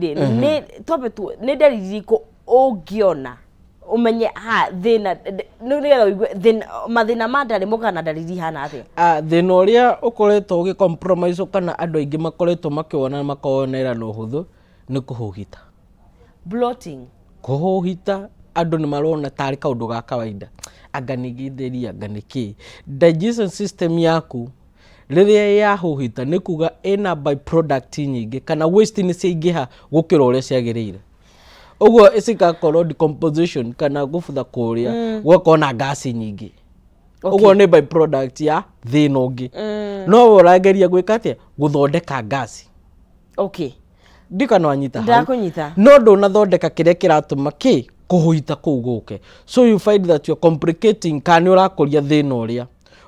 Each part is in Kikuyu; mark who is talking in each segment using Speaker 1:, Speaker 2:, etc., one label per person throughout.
Speaker 1: Rĩ, nĩ twambe tu nĩ ndariri irĩkũ ũngĩona ũmenye ha thĩna nĩgetha ũigue thĩna mathĩna ma nda rĩ mokaga na ndariri ihana atĩa?
Speaker 2: Ah, thĩna ũrĩa ũkoretwo ũgĩ compromise kana andũ aingĩ makoretwo makĩwona makawonera na ũhũthũ nĩ kũhũhita.
Speaker 1: Bloating.
Speaker 2: Kũhũhita andũ nĩ marona tarĩ kaũndũ ga kawaida, anga nĩ gĩthĩri anga nĩ kĩ. Digestion system yaku rĩrĩa yahũhita nĩ kuga ĩna by product nyingĩ kana waste nĩ ciaingĩha gũkĩra ũrĩa ciagĩrĩire. Ũguo cigakorwo decomposition kana gũbutha kũrĩa gũgakorwo na ngasi nyingĩ. Ũguo nĩ by product ya thĩna ũngĩ. No we ũrageria gwĩka atĩa? Gũthondeka ngasi. Ndikana wanyita hau.
Speaker 1: Ndakũnyita.
Speaker 2: No ndũnathondeka kĩrĩa kĩratũma kĩ kũhũhita kũu gũke. So you find that you're complicating kana nĩ ũrakũria thĩna ũrĩa.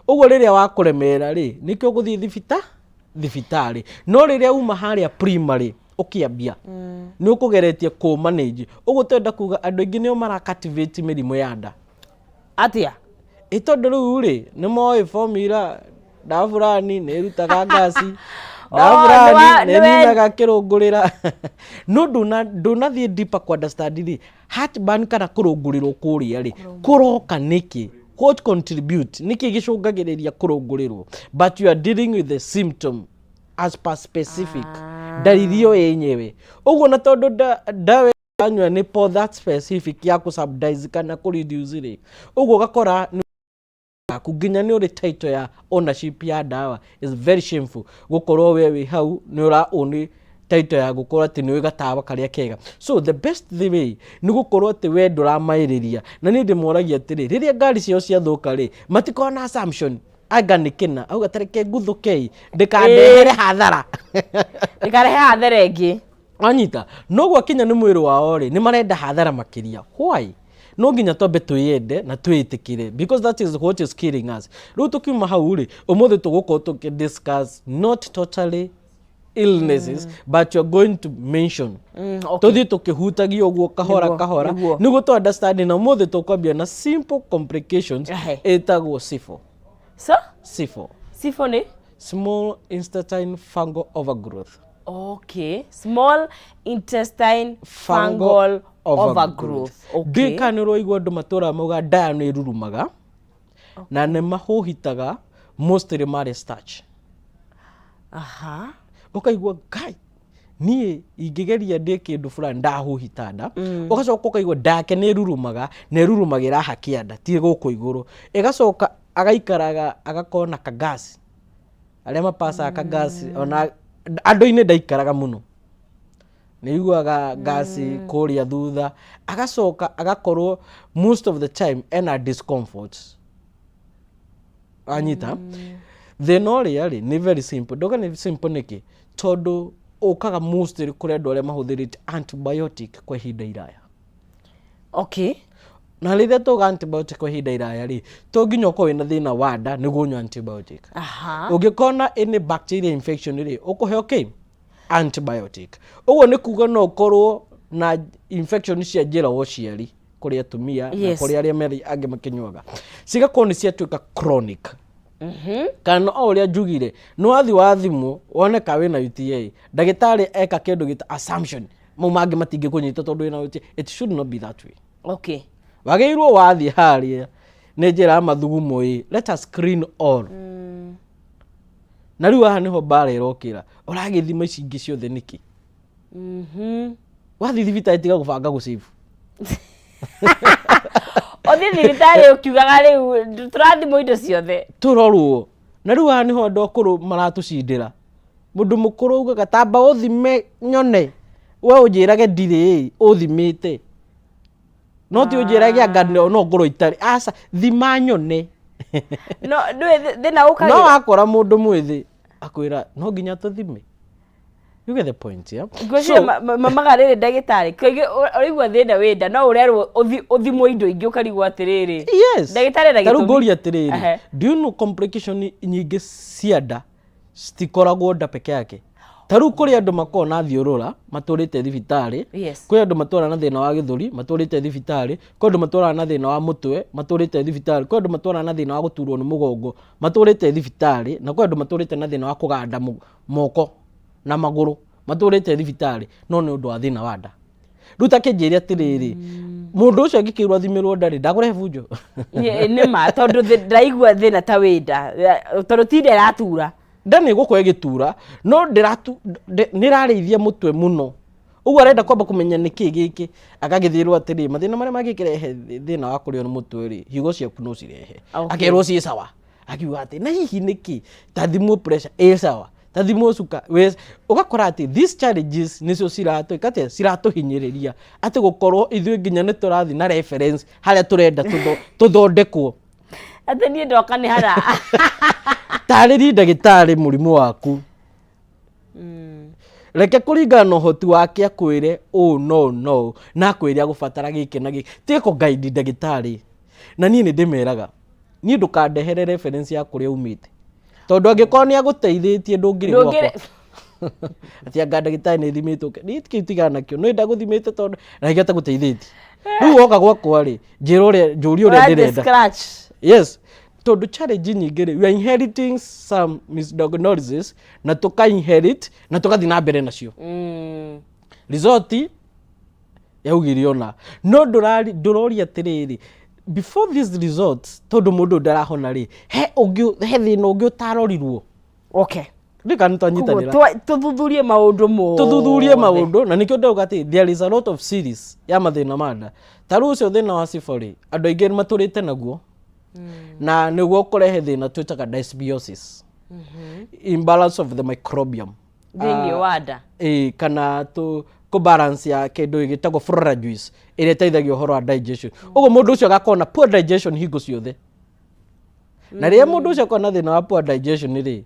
Speaker 2: Ũguo rĩrĩa wakũremera rĩ, nĩkĩo ũgũthiĩ thibitarĩ. No rĩrĩa uma harĩa primary ũkĩambia, nĩ ũkũgeretie kũ manage. Ũguo tũrenda kuga andũ aingĩ nĩo mara cultivate mĩrimũ ya nda.
Speaker 1: Atĩa?
Speaker 2: Ĩ tondũ rĩu rĩ, nĩ moĩ formula ndawa fulani nĩ ĩrutaga ngasi, ndawa
Speaker 1: Oh,
Speaker 2: fulani nĩ ĩninaga kĩrũngũrĩra. No ndũnathiĩ deeper kũ understand rĩ, heartburn kana kũrũngũrĩrwo kũrĩa rĩ, kũroka nĩkĩ? What contribute? Nĩkĩ gĩcũngagĩrĩria kũrũngũrĩrwo? But you are dealing with the symptom as per specific. Ndariri ĩyo yenyewe. Ũguo na tondũ ndawa anyua nĩ for that specific ya kũ subsidize kana kũ reduce rĩ, ũguo ũgakora nĩ yaku nginya nĩ ũrĩ title ya ownership ya ndawa. Is very shameful gũkorwo we wĩ hau nĩ ũra own title ya gũkorwo atĩ nĩ ũĩ gatawa karĩa kega. So the best way nĩ gũkorwo atĩ we ndũramaĩrĩria. Na niĩ ndĩmoragia atĩrĩ, rĩrĩa ngari ciao ciathũka rĩ, matikoragwo na assumption anga nĩ kĩna auga tareke nguthũke ndĩkandehere hathara.
Speaker 1: Ndĩkarehe hathara ĩngĩ.
Speaker 2: Wanyita? No gwakinya nĩ mwĩrĩ wao rĩ, nĩ marenda hathara makĩria. Why? No nginya twambe twĩyende na twĩĩtĩkĩre because that is what is killing us. Rĩu tũkiuma hau rĩ, ũmũthĩ tũgũkorwo tũkĩ discuss not totally illnesses, but you're going to mention. Tũthiĩ tũkĩhutagia ũguo kahora kahora nĩguo tũ understand, na ũmũthĩ tũkwambia na simple complications ĩtagwo SIFO.
Speaker 1: So?
Speaker 2: SIFO.
Speaker 1: SIFO nĩ?
Speaker 2: Small intestine fungal overgrowth.
Speaker 1: Okay. Small intestine fungal overgrowth.
Speaker 2: Okay. Ndiũĩ kana nĩ ũraigua andũ matũraga mauga ndaya nĩ ĩrurumaga na nĩ mahũhitaga mostly marĩ starch. Ũkaigua ngai niĩ ingĩgeria ndĩe kĩndũ fulani ndahũhita nda. Ũgacoka ũkaigua ndake nĩ ĩrurumaga na ĩrurumagĩra haha kĩanda ti gũkũ igũrũ. Ĩgacoka agaikaraga agakorwo na kagasi arĩa mapacaga kagasi ona andũ-inĩ ndaikaraga mũno, nĩ aiguaga ngasi kũrĩa thutha, agacoka agakorwo most of the time ena discomfort. Wanyita? Thĩna ũrĩa rĩ nĩ very simple. Ndauga nĩ simple nĩkĩ? Tondũ ũkaga mostly kũrĩ andũ arĩa mahũthĩrĩte antibiotic kwa ihinda iraya. Na rĩrĩa tuga antibiotic kwa ihinda iraya rĩ, to nginya ũkorwo wĩna thĩna wa nda nĩguo ũnyue antibiotic. Ũngĩkorwo na any bacteria infection rĩ, ũkũheo kĩ? Antibiotic. Ũguo nĩ kuga no ũkorwo na infection cia njĩra ya ũciari kũrĩ atumia na kũrĩ arĩa merĩ angĩ makĩnyuaga, cigakorwo nĩ ciatuĩka chronic. Kana o ũrĩa njugire, nĩ wathiĩ wathimwo woneka wĩna UTI, ndagĩtarĩ eka kĩndũ gĩta assumption, mau mangĩ matingĩkũnyita tondũ wĩna UTI. It should not be that way. Wagĩrĩirwo wathiĩ harĩa nĩ njĩra ya mathugumo ĩ, let us screen all. Na rĩu haha nĩho mbara ĩrokĩra, ũragĩthima ici ingĩ ciothe nĩkĩ? Wathiĩ thibitarĩ tiga gũbanga gũcĩbu.
Speaker 1: Ũthiĩ thibitarĩ ũkiugaga rĩu tũrathimwo indo ciothe.
Speaker 2: Tũrorwo. Na rĩu haha nĩho andũ akũrũ maratũcindĩra. Mũndũ mũkũrũ augaga tamba ũthime nyone, we ũnjĩrage ndirĩ ĩ, ũthimĩte. No ti ũnjĩrage anga no ngorwo itarĩ. Aca, thima nyone.
Speaker 1: No ndũĩ thĩna ũkagĩra.
Speaker 2: No wakora mũndũ mwĩthĩ akwĩra no nginya tũthime. You get the point, yeah?
Speaker 1: Ngwĩciria mamaga rĩrĩ ndagĩtarĩ kaingĩ ũraigua thĩna wĩ nda no ũrerwo ũthimwo indo ingĩ ũkarigwo atĩrĩrĩ.
Speaker 2: Yes.
Speaker 1: Ndagĩtarĩ na
Speaker 2: Ta rĩu
Speaker 1: gĩtũmi.
Speaker 2: ngũria atĩrĩrĩ, do you know complication nyingĩ cia nda citikoragwo nda peke yake? Ta rĩu kũrĩ andũ makoragwo na thiũrũra matũrĩte thibitarĩ, kwĩ andũ matũraga na thĩna wa gĩthũri matũrĩte thibitarĩ, kwĩ andũ matũraga na thĩna wa mũtwe matũrĩte thibitarĩ, kwĩ andũ matũraga na thĩna wa gũturwo nĩ mũgongo matũrĩte thibitarĩ, na kwĩ andũ matũrĩte na thĩna wa kũganda moko na magũrũ Matũrĩte thibitarĩ no nĩ ũndũ wa thĩna wa nda. Rĩu ta kĩnjĩre atĩrĩrĩ, mũndũ ũcio angĩkĩrwo athimĩrwo nda rĩ, ndakũrehe bunjo?
Speaker 1: Nĩ ma, tondũ ndĩraigua thĩna ta wĩ nda, tondũ ti nda ĩratura.
Speaker 2: Nda nĩ ĩgũkorwo ĩgĩtura, no nĩ ĩrarĩithia mũtwe mũno. Ũguo arenda kwamba kũmenya nĩkĩ gĩkĩ, agagĩthĩrwo atĩrĩ, mathĩna marĩa mangĩkĩrehe thĩna wa kũrĩo nĩ mũtwe rĩ, higo ciaku no cirehe. Akerwo ciĩ sawa. Akiuga atĩ na hihi nĩkĩ, ta thimwo pressure ĩ sawa, ta thimwo cuka wĩ, ũgakora atĩ these challenges nĩcio ciratwĩka atĩa, ciratũhinyĩrĩria atĩ gũkorwo ithuĩ nginya nĩ tũrathiĩ na reference harĩa tũrenda tũthondekwo.
Speaker 1: Atĩ niĩ ndoka nĩ hara.
Speaker 2: Tarĩria ndagĩtarĩ mũrimũ waku. Reke kũringana na ũhoti wake akwĩre ũũ no no, na akwĩre agũbatara gĩkĩ na gĩkĩ. Tiga kũ guide ndagĩtarĩ. Na niĩ nĩ ndĩmeraga, niĩ ndũkandehere reference ya kũrĩa umĩte. Tondũ angĩkorwo nĩ agũteithĩtie ndũngĩrĩ gwakwa. Atĩ anga ndagĩtarĩ nĩ thimĩtwo. Niĩ kĩu tigana nakĩo. Nĩ ndagũthimĩte tondũ na nĩkĩo atagũteithĩtie. Rĩu woka gwakwa rĩ, njĩra ũrĩa, njũria ũrĩa ndĩrenda.
Speaker 1: Scratch.
Speaker 2: Yes. Tondũ challenge nyingĩ rĩ, we are inheriting some misdiagnosis na tũka inherit na tũgathiĩ na mbere nacio. Result yaugire ona no ndũroria atĩrĩrĩ, before these results, tondũ mũndũ ndarahona rĩ, he ũngĩ, he thĩna ũngĩ ũtarorirwo. Ndika nĩ twanyitanĩra.
Speaker 1: Koguo tũthuthurie maũndũ mothe.
Speaker 2: Tũthuthurie maũndũ, na nĩkĩo ndauga atĩ there is a lot of series ya mathĩna ma nda. Ta rĩu ũcio thĩna wa cibori rĩ, andũ aingĩ matũrĩte naguo. Na nĩguo kũrehe thĩna twĩtaga dysbiosis. Imbalance of the microbiome.
Speaker 1: Thĩinĩ wa nda.
Speaker 2: Ĩĩ, kana tũ kũ balance ya kĩndũ gĩtagwo flora juice ĩrĩa ĩteithagia ũhoro wa digestion. Ũguo mũndũ ũcio agakorwo na poor digestion hingo ciothe. Na rĩrĩa mũndũ ũcio akorwo na thĩna wa poor digestion rĩ,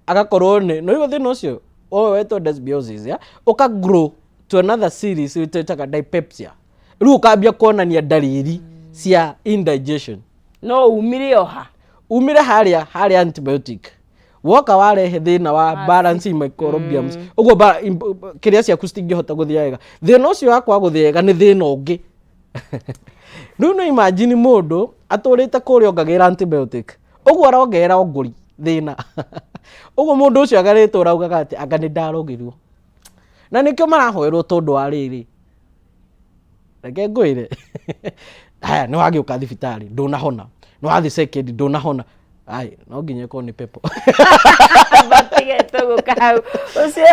Speaker 2: agakorwo nĩ, nĩ ũiguo thĩna ũcio ũyũ wetwo dysbiosis, ya, ũka grow to another series twĩtaga dyspepsia. Rĩu ũkambia kuonania ndariri cia indigestion.
Speaker 1: No umire oha?
Speaker 2: Umire harĩa antibiotic. Woka warehe thĩna wa balancing microbiomes. Ũguo kĩrĩa ciaku citingĩhota gũthĩa wega. Thĩna ũcio wa kwaga gũthĩa wega nĩ thĩna ũngĩ. Rĩu no imagine mũndũ atũrĩte kũrĩa ongagĩrĩra antibiotic. Ũguo arongerera ũngũri thĩna. Ũguo mũndũ ũcio agarĩtwo ũraugaga atĩ anga nĩ ndarogirwo. Na nĩkĩo marahoerwo tondũ wa rĩrĩ. Reke ngwĩre. Haya, nĩ wagĩũka thibitarĩ, ndũnahona. Nĩ wathiĩ second, ndũnahona. Ai, no nginya ĩkorwo nĩ pepo.
Speaker 1: Batige tũgũka hau. Ũcio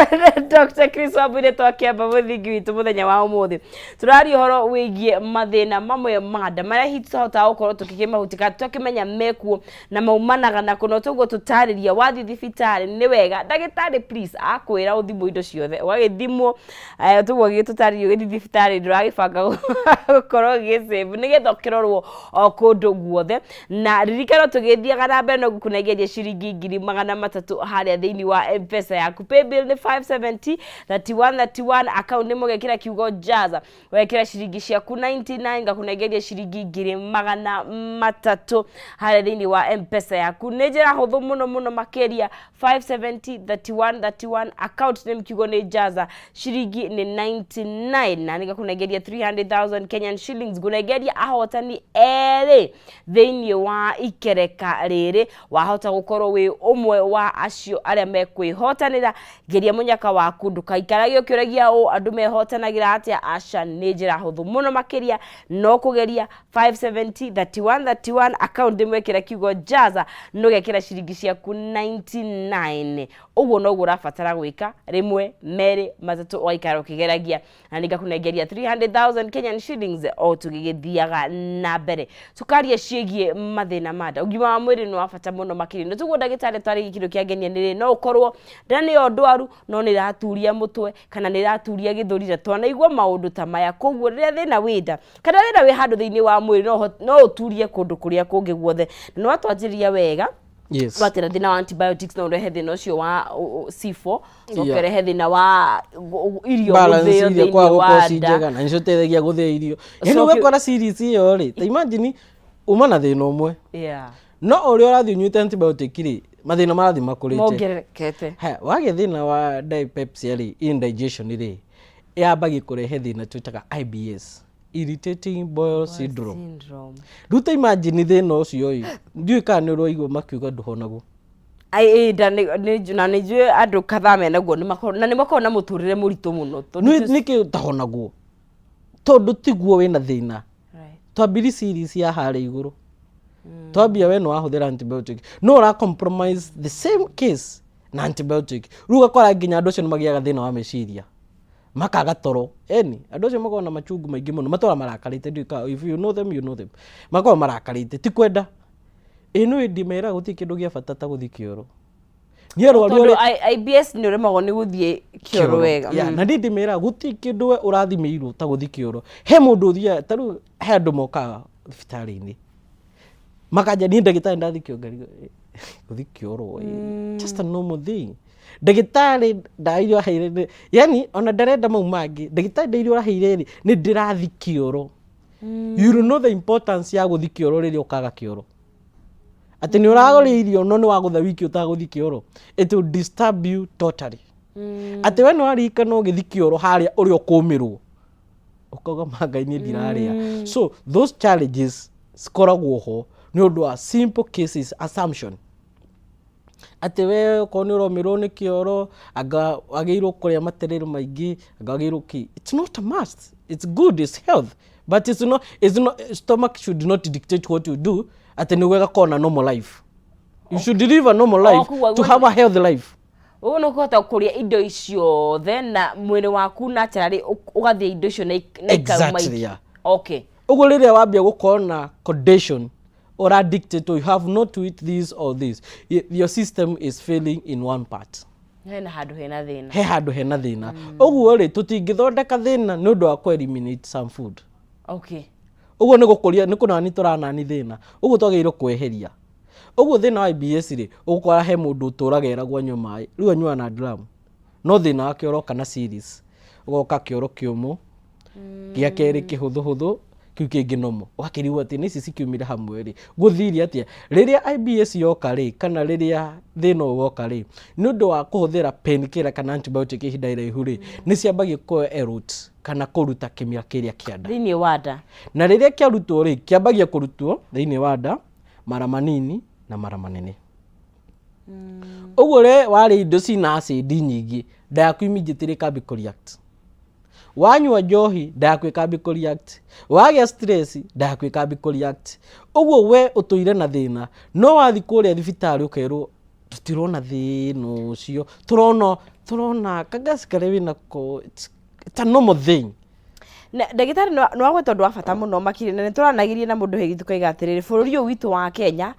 Speaker 1: Dr. Chris Wambui twakĩamba mũthingi witũ mũthenya wa ũmũthĩ. Tũraria ũhoro wĩgiĩ mathĩna mamwe ma nda marĩa hihi tũtahotaga gũkorwo tũkĩmahutia kana tũtakĩmenya mekuo na maumanaga na kũ, na toguo tũtarĩria wathiĩ thibitarĩ nĩ wega ndagĩtarĩ please akwĩra ũthimwo indo ciothe ũgagĩthimwo, toguo agĩgĩtũtarĩria ũgĩthiĩ thibitarĩ ndũragĩbanga gũkorwo ũgĩsave nĩgetha ũkĩrorwo o kũndũ guothe. Na ririkana tũgĩthiaga na mbere no gũkũnengeria ciringi 300,000 harĩa thĩinĩ wa M-Pesa yaku. Paybill nĩ 570 31 31, account nĩ mũgekĩra kiugo Jaza, wekĩra ciringi ciaku 99 ngakũnengeria ciringi 300,000 harĩa thĩinĩ wa M-Pesa yaku. Nĩ njĩra hũthũ mũno mũno makĩria, 570 31 31, account name kiugo nĩ Jaza, ciringi nĩ 99 na nĩngakũnengeria 300,000 Kenyan shillings. Ngũnengeria ahotani erĩ thĩinĩ wa ikereka rĩrĩ, wahota gũkorwo wĩ ũmwe wa acio arĩa mekwĩhotanĩra. Geria mũnyaka waku, ndũkaikarage ũkĩũragia ũ andũ mehotanagĩra atĩa. Aca, nĩ njĩra hũthũ mũno makĩria, no kũgeria 570 31 31, account ĩmwekĩra kiugo Jaza, nũgekĩra ciringi ciaku 99. Ũguo noguo ũrabatara gwĩka rĩmwe merĩ matatũ, ũgaikara ũkĩgeragia na nĩngakũnengeria 300,000 Kenyan shillings o tũgĩgĩthiaga na mbere tũkaria ciĩgiĩ mathĩna ma nda. Ũgima wa mwĩrĩ nĩ wa bata mũno makĩria, na tũguo ndagĩtarĩ twarĩgie kĩndũ kĩa ngenia nĩ rĩ, no ũkorwo nda nĩyo ndwaru no nĩ ĩraturia mũtwe kana nĩ ĩraturia gĩthũri, na twanaigua maũndũ ta maya. Koguo rĩrĩa thĩna wĩ nda kana thĩna wĩ handũ thĩinĩ wa mwĩrĩ, no ũturie kũndũ kũrĩa kũngĩ guothe. Na nĩ watwanjĩrĩria wega. Watĩra thĩna wa antibiotics no ũrehe thĩna ũcio wa C4, coke ũrehe thĩna wa irio
Speaker 2: balance
Speaker 1: gũthĩo
Speaker 2: irio
Speaker 1: thĩinĩ
Speaker 2: kwaga
Speaker 1: wa
Speaker 2: gũkorwo ci
Speaker 1: nda.
Speaker 2: njega na nĩcio ũteithagia gũthĩa irio. Yaani ũgakora series ĩyo rĩ, ta imagine uma na thĩna ũmwe. No ũrĩa ũrathiĩ ũnyuĩte antibiotic rĩ, mathĩna marathiĩ makũrĩte.
Speaker 1: Mongererekete.
Speaker 2: Haya, wagĩa thĩna wa dyspepsia rĩ, indigestion rĩ, yambagia kũrehe thĩna twĩtaga IBS, irritating bowel syndrome.
Speaker 1: Syndrome.
Speaker 2: Rĩu ta imagine thĩna ũcio ĩ, ndiũĩ kana nĩ ũraigua makiuga ndũhonagwo.
Speaker 1: Ai, ĩ, nda na nĩ njũĩ andũ kadhaa menaguo na nĩ makoragwo na mũtũrĩre mũritũ mũno tondũ
Speaker 2: Nĩkĩ ũtahonagwo? Tondũ tiguo wĩna thĩna. Twambiri series ya harĩa igũrũ. Twambia we nĩ wahũthĩra antibiotic, no ũra compromise the same case na antibiotic. Rĩu ũgakora nginya andũ acio nĩ magĩaga thĩna wa meciria, makaga toro. Eni andũ acio makoragwo na machungu maingĩ mũno, matũraga marakarĩte. Ndiũĩ kana if you know them, you know them. Makoragwo marakarĩte, ti kwenda. Ĩ nĩ ndimera gũtirĩ kĩndũ gĩa bata ta gũthiĩ kĩoro. Niĩ arwaru
Speaker 1: Tondũ
Speaker 2: arĩa
Speaker 1: IBS nĩ ũremagwo nĩ gũthiĩ kĩoro wega.
Speaker 2: Yeah, na niĩ ndĩmera gũtirĩ kĩndũ we ũrathimĩirwo ta gũthiĩ kĩoro. He mũndũ ũthiaga, ta rĩu he andũ mokaga thibitarĩ-inĩ makanja, "Niĩ ndagĩtarĩ ndathiĩ kĩoro." Ngarigwo, "Eh, gũthiĩ kĩoro ĩ just a normal thing. Ndagĩtarĩ ndawa iria ũraheire yani ona ndarenda mau mangĩ, ndagĩtarĩ ndawa iria ũraheire rĩ, nĩ ndĩrathiĩ kĩoro." You don't know the importance ya gũthiĩ kĩoro rĩrĩa ũkaga kĩoro, atĩ nĩ ũragũrĩa irio no nĩ wagũtha wiki ũtagũthiĩ kĩoro. It will disturb you totally. Atĩ we nĩ waririkana ũgĩthiĩ kĩoro harĩa ũrĩa ũkũmĩrwo, ũkauga, "Ma Ngai, niĩ ndirarĩa." So those challenges cikoragwo ho nĩ ũndũ wa simple cases, assumption atĩ we okorwo nĩ ũromĩrwo nĩ kĩoro, anga wagĩrĩirwo kũrĩa materere maingĩ, anga wagĩrĩirwo kĩ. It's not a must. It's good, it's health, but it's not, stomach should not dictate what you do, atĩ nĩguo ĩgakorwo na normal life. You should live a normal life to have a healthy life.
Speaker 1: Ũguo nĩ ũkũhota kũrĩa indo iciothe na mwĩrĩ waku naturally ũgathĩa indo icio na ikauma.
Speaker 2: Exactly, yeah.
Speaker 1: Okay.
Speaker 2: Ũguo rĩrĩa wambia gũkorwo na condition or addicted to, you have not to eat this or this, your system is failing in one part.
Speaker 1: Hena handũ hena thĩna.
Speaker 2: He handũ hena thĩna. Ũguo rĩ, tũtingĩthondeka thĩna nĩ ũndũ wa kũ eliminate some food. Ũguo nĩ gũkũria, nĩ kũnani tũranani thĩna. Ũguo twagĩrĩirwo kweheria. Ũguo thĩna wa IBS rĩ, ũgũkora he mũndũ ũtũraga eragwo anyue maĩ, rĩu anyuaga na drum, no thĩna wake ũroka na series, ũgoka kĩoro kĩũmũ, gĩa kerĩ kĩhũthũhũthũ, kĩu kĩngĩ nomo, ũgakĩrigwo atĩ nĩ ici cikiumire hamwe rĩ, gũthire atĩa? Rĩrĩa IBS yoka rĩ, kana rĩrĩa thĩna ũyũ woka rĩ, nĩ ũndũ wa kũhũthĩra painkiller kana antibiotic ihinda iraihu rĩ, nĩ ciambagia kũ erode kana kũruta kĩmira kĩrĩa kĩa nda
Speaker 1: thĩinĩ wa nda.
Speaker 2: Na rĩrĩa kĩarutwo rĩ, kĩambagia kũrutwo thĩinĩ wa nda, mara manini na mara manene. Ũguo rĩ, warĩa indo cina acid nyingĩ, nda yaku immediately ĩkambia kũ react. Wanyua njohi, nda yaku ĩkambia kũ react. Wagĩa stress, nda yaku ĩkambia kũ react. Ũguo we ũtũire na thĩna, no wathiĩ kũrĩa thibitarĩ ũkerwo, "Tũtirona thĩna ũcio, tũrona kangasi karĩa wĩnako, it's a normal thing."
Speaker 1: Na ndagĩtarĩ, nĩ wagweta ũndũ wa bata mũno makĩria, na nĩ tũranagĩria na mũndũ hĩgĩ tũkaiga atĩrĩrĩ, bũrũri ũyũ witũ wa Kenya,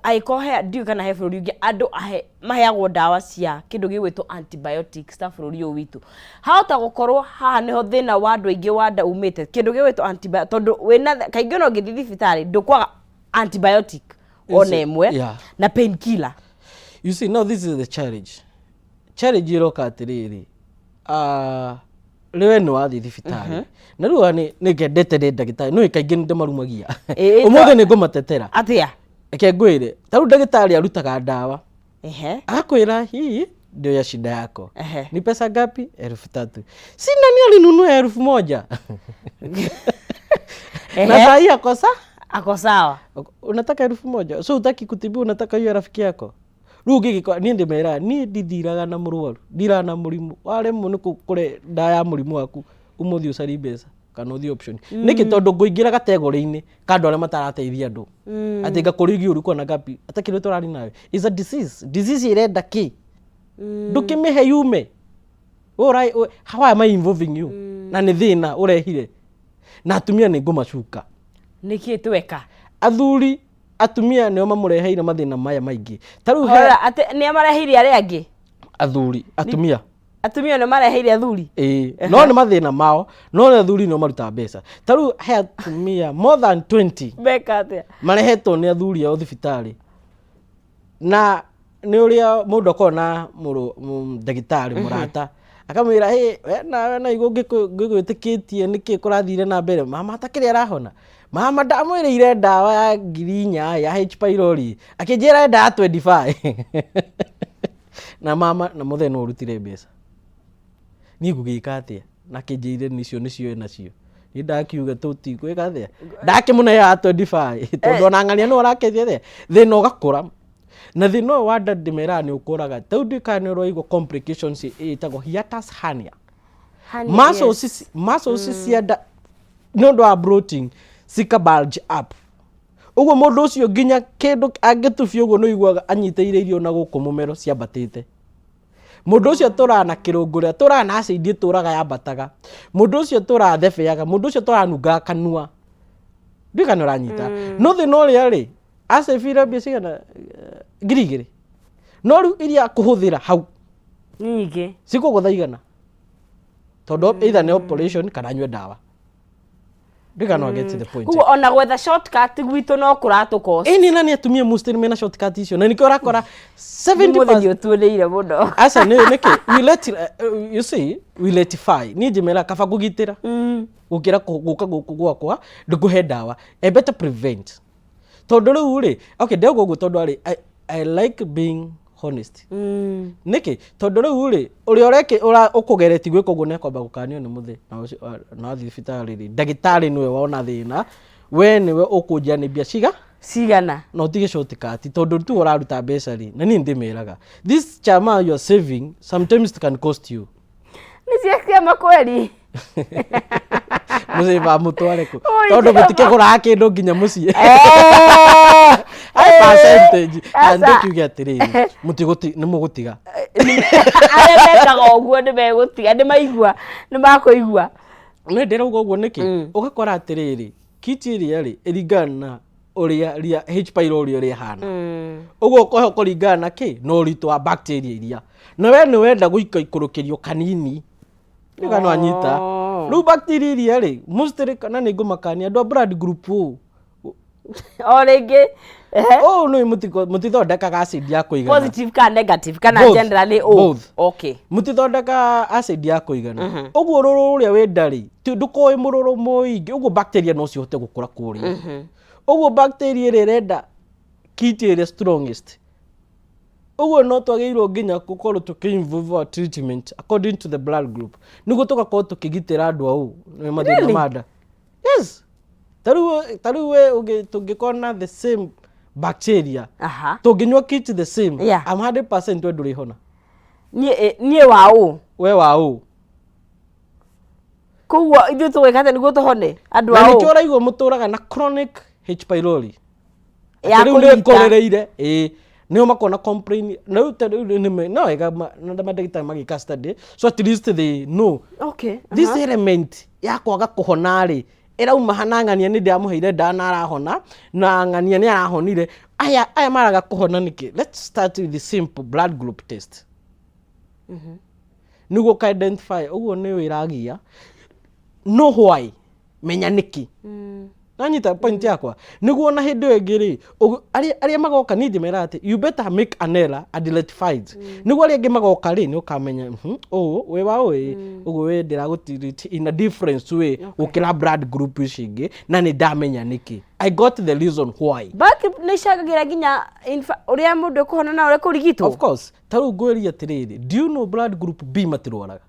Speaker 1: angĩkorwo he, ndiũĩ kana he bũrũri ũngĩ andũ ahe maheagwo ndawa cia kĩndũ gĩgwĩtwo antibiotics ta bũrũri ũyũ witũ. Hahota gũkorwo haha nĩho thĩna wa andũ aingĩ wa nda umĩte, kĩndũ gĩgwĩtwo antibiotic, tondũ wĩna kaingĩ ona ũngĩthiĩ thibitarĩ ndũkwaga antibiotic ona ĩmwe na painkiller.
Speaker 2: You see, now this is the challenge. Challenge ĩroka atĩrĩrĩ, rĩwe nĩ wathiĩ thibitarĩ na rĩu nĩ ngendete nĩ ndagĩtarĩ, nĩ kaingĩ nĩ ndĩmarumagia. Ũmũthĩ nĩ ngũmatetera.
Speaker 1: Atĩa?
Speaker 2: Reke ngwĩre, ta rĩu ndagĩtarĩ arutaga ndawa, akwĩra, "Hii ndio ya shida yako." "Ni pesa ngapi?" "3,000." Si nani alinunua ya 1,000 na saa hii akosa
Speaker 1: Ako sawa.
Speaker 2: Unataka 1,000, so utaki kutibiwa, unataka hiyo ya rafiki yako. Rĩu ũngĩgĩkora niĩ ndĩmeraga, niĩ ndithiraga na mũrwaru, ndiraga na mũrimũ. Waremwo nĩ kũre ndawa ya mũrimũ waku, ũmũthiĩ ũcarie mbeca kana ũthiĩ option. Nĩkĩ? Tondũ ngũingĩra kategori-inĩ ka andũ arĩa matarateithia andũ, atĩ ngakũrĩgia ũru kona ngapi atakĩrĩ tũrari nawe. Is a disease. Disease ĩrenda kĩ? Ndũkĩmĩhe yume. How am I involving you na nĩ thĩna ũrehire? Na atumia nĩ ngũmacuka.
Speaker 1: Nĩkĩ tweka?
Speaker 2: Athuri, atumia nĩo mamũreheire mathĩna maya maingĩ. Ta rĩu he
Speaker 1: Horera, atĩ nĩa mareheire arĩa angĩ?
Speaker 2: Athuri, atumia.
Speaker 1: Atumia nĩ mareheire athuri?
Speaker 2: Ĩĩ, no nĩ mathĩna mao, no nĩ athuri nĩo marutaga mbeca. Ta rĩu he atumia more than 20
Speaker 1: Meka atĩa?
Speaker 2: marehetwo nĩ athuri ao thibitarĩ, na nĩ ũrĩa mũndũ akoragwo na ndagĩtarĩ mũrata, akamwĩra, "Hey, we nawe na igũ ngĩgwĩtĩkĩtie, nĩkĩ kũrathire na mbere? Mama atakĩrĩ arahona. Mama ndamwĩrĩire ndawa ya 4,000 ya H pylori, akĩnjĩra enda ya 25 na mama na mũthee no ũrutire mbeca. Niĩ ngũgĩka atĩa? Na kĩnjĩire nicio nĩcio enacio. Niĩ ndakiuga tũtigwĩka atĩa? Ndakĩmũne ya 25, tondũ ona ng'ania nĩ ũrakĩthia atĩa? Thĩna ũgakũra. Na thĩna ũyũ wa nda ndĩmeraga nĩ ũkũraga. Ta rĩu ndiũĩ kana nĩ ũraigua complications ĩtagwo hiatus hernia.
Speaker 1: Hernia,
Speaker 2: Muscles
Speaker 1: yes.
Speaker 2: Muscles cia nda nĩ ũndũ wa bloating cika bulge up. Ũguo mũndũ ũcio nginya kĩndũ angĩtubia ũguo nĩ ũiguaga anyitĩrĩire irio na gũkũ mũmero ciambatĩte. Mũndũ ũcio tũraga na kĩrũngũrĩa, tũraga na acid ĩtũraga yambataga. Mũndũ ũcio tũraga thebeaga, mũndũ ũcio tũranungaga kanua. Ndiũĩ kana nĩ ũranyita. No thĩna ũrĩa rĩ, acĩbire mbia cigana 2000. No rĩu iria akũhũthĩra hau
Speaker 1: Nyingĩ.
Speaker 2: Cikũgũtha igana. Tondũ either nĩ operation kana anyue ndawa. Ndiũĩ kana no get to the point.
Speaker 1: Koguo ona gwetha shortcut gwitũ no kũratũ cost.
Speaker 2: Ĩni na nĩ atumia most nĩ mena shortcut icio na nĩkĩo ũrakora 70%
Speaker 1: Mũthĩ ũtuĩrĩire mũno.
Speaker 2: Aca nĩ nĩkĩ we let you see, we letify. Niĩ njĩmera kaba kũgitĩra gũkĩra gũka gũkũ gwakwa ndĩkũhe ndawa. I better prevent. Tondũ rĩu rĩ, okay, ndĩrauga ũguo tondũ arĩ I like being honest. Nĩkĩ? Tondũ rĩu rĩ, ũrĩa ũreke ũkũgeretie gwĩka ũguo nĩakwamba gũkanio nĩ mũthĩ na na wathiĩ thibitarĩ rĩ, ndagĩtarĩ nĩwe wona thĩna, we nĩwe ũkũnjia nĩ mbia ciga
Speaker 1: Cigana.
Speaker 2: Na ũtige shortcut tondũ tu ũraruta mbeca rĩ, na niĩ ndĩmeraga this chama you are saving sometimes it can cost you.
Speaker 1: Nĩ cia kĩama kweri.
Speaker 2: Mũciĩ bamũtware kũ?
Speaker 1: Oi,
Speaker 2: tondũ
Speaker 1: Jehova.
Speaker 2: mũtikĩgũraga kĩndũ nginya mũciĩ. Ai, percentage.
Speaker 1: Aca.
Speaker 2: Na ndĩkiuge atĩrĩrĩ, mũtigũti nĩ mũgũtiga.
Speaker 1: Arĩa mekaga ũguo nĩ megũtiga, nĩ maigua, nĩ makũigua.
Speaker 2: Nĩ ndĩrauga ũguo nĩkĩ? Ũgakora atĩrĩrĩ, kit ĩrĩa rĩ ĩringana na ũrĩa ria H pylori ũrĩa ĩhana. Ũguo ũkohe kũringana na kĩ na ũritũ wa bacteria iria, na we nĩ wenda gũika ikũrũkĩrio kanini nĩ kana wanyita. Rĩu bacteria iria rĩ mostly, kana nĩ ngũmakania andũ a blood group O.
Speaker 1: O rĩngĩ, ehe.
Speaker 2: Ũũ nĩ mũtithondekaga acid ya kũigana.
Speaker 1: Positive kana negative kana
Speaker 2: Both.
Speaker 1: Generally O?
Speaker 2: Both.
Speaker 1: Okay.
Speaker 2: Mũtithondekaga acid ya kũigana, ũguo ũrũrũ ũrĩa wĩ nda rĩ ndũkorwo wĩ mũrũrũ mũingĩ, ũguo bacteria no cihote gũkũra kũrĩa. Ũguo bacteria ĩrĩa ĩrenda kit ĩrĩa strongest, ũguo no twagĩrĩirwo nginya gũkorwo tũkĩ involve our treatment according to the blood group nĩguo tũgakorwo tũkĩgitĩra andũ au nĩ mathĩna
Speaker 1: Really?
Speaker 2: ma nda. Yes, tarĩu we tũngĩkorwo na the same bacteria, tũngĩnyua kit the same, I'm 100% we ndũrĩhona.
Speaker 1: Niĩ niĩ wa ũ?
Speaker 2: We wa ũ.
Speaker 1: Koguo ithuĩ tũgwĩka atĩa nĩguo tũhone andũ
Speaker 2: Na
Speaker 1: a
Speaker 2: nĩkĩo
Speaker 1: ũ?
Speaker 2: ũraigua mũtũraga na chronic H pylori.
Speaker 1: Ya
Speaker 2: Atĩ rĩu nĩ
Speaker 1: kũnyita.
Speaker 2: ĩkũrĩrĩire, ĩĩ nĩo makona complain na rĩu ta rĩu no wega na mandagĩtarĩ magĩka study so at least they know this element ya kwaga kũhona rĩ ĩrauma hana ng'ania nĩ ndĩramũheire ndawa na arahona na ng'ania nĩ arahonire, aya maraga kũhona nĩkĩ? Let's start with the simple blood group test nĩguo ũka identify ũguo nĩ wĩragia no why, menya nĩkĩ. Nanyita point yakwa? Nĩguo ona hĩndĩ ĩyo ĩngĩ rĩ, arĩa magoka niĩ ndĩmeraga atĩ you better make an error and rectify it, nĩguo arĩa angĩ magoka rĩ nĩ ũkamenya ũũ wĩ wa ũũ, ũguo wĩ ndĩragũtreat in a different way gũkĩra blood group ici ingĩ, na nĩ ndamenya nĩkĩ. I got the reason why.
Speaker 1: Blood group nĩ icangagĩra nginya ũrĩa mũndũ ekũhona na ũrĩa kũrigitwo?
Speaker 2: Of course. Ta rĩu ngwĩrie atĩrĩrĩ, do you know blood group B matirwaraga?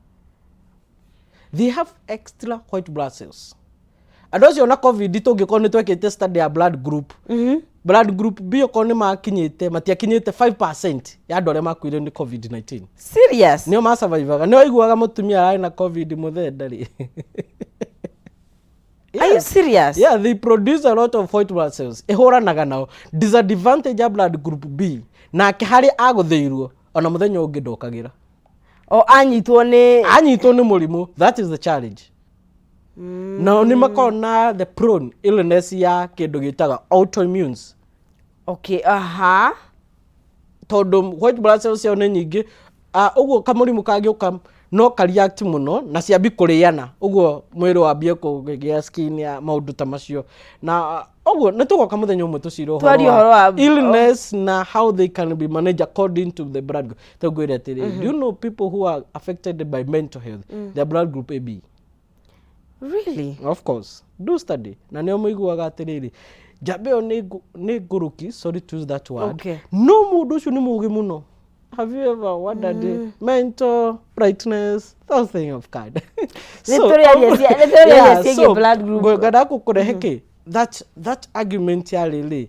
Speaker 2: They have extra white blood cells. Andũ acio na COVID tũngĩkorwo nĩ twekĩte study ya blood group, blood group B okorwo nĩ makinyĩte, matiakinyĩte 5% ya andũ arĩa makuire nĩ COVID-19.
Speaker 1: Serious?
Speaker 2: Nĩo masurvivaga. Nĩ waiguaga mũtumia ararĩ na COVID mũthee ndarĩ.
Speaker 1: Are you serious?
Speaker 2: Yeah, they produce a lot of white blood cells ĩhũranaga nao. Disadvantage ya blood group B, nake harĩa agũthĩirwo ona mũthenya ũngĩ ndokagĩra.
Speaker 1: O anyitwo nĩ
Speaker 2: Anyitwo nĩ mũrimũ, that is the challenge. Nao nĩ makoragwo na the prone illness ya kĩndũ gĩtaga autoimmunes. Tondũ white blood cells ciao nĩ nyingĩ, ũguo kamũrimũ kangĩũka no ka react mũno na ciambi kũrĩana, ũguo mwĩrĩ wambie kũgĩa skin ya maũndũ ta macio. Na ũguo nĩ tũgoka mũthenya ũmwe tũcire ũhoro
Speaker 1: Twarie ũhoro wa
Speaker 2: illness na how they can be managed according to the blood group. Ta ngwĩre atĩrĩrĩ, do you know people who are affected by mental health, their blood group AB?
Speaker 1: Really?
Speaker 2: Of course, do study. Na nĩo mũiguaga atĩrĩrĩ, njamba ĩyo nĩ ngũrũki, sorry to use that word, no mũndũ ũcio nĩ mũũgĩ mũno. Have you ever wondered mental brightness, something of kind?
Speaker 1: Nĩ tũrĩaria ciĩgiĩ blood group.
Speaker 2: Ngwendaga gũkũrehe kĩ that argument ya rĩrĩ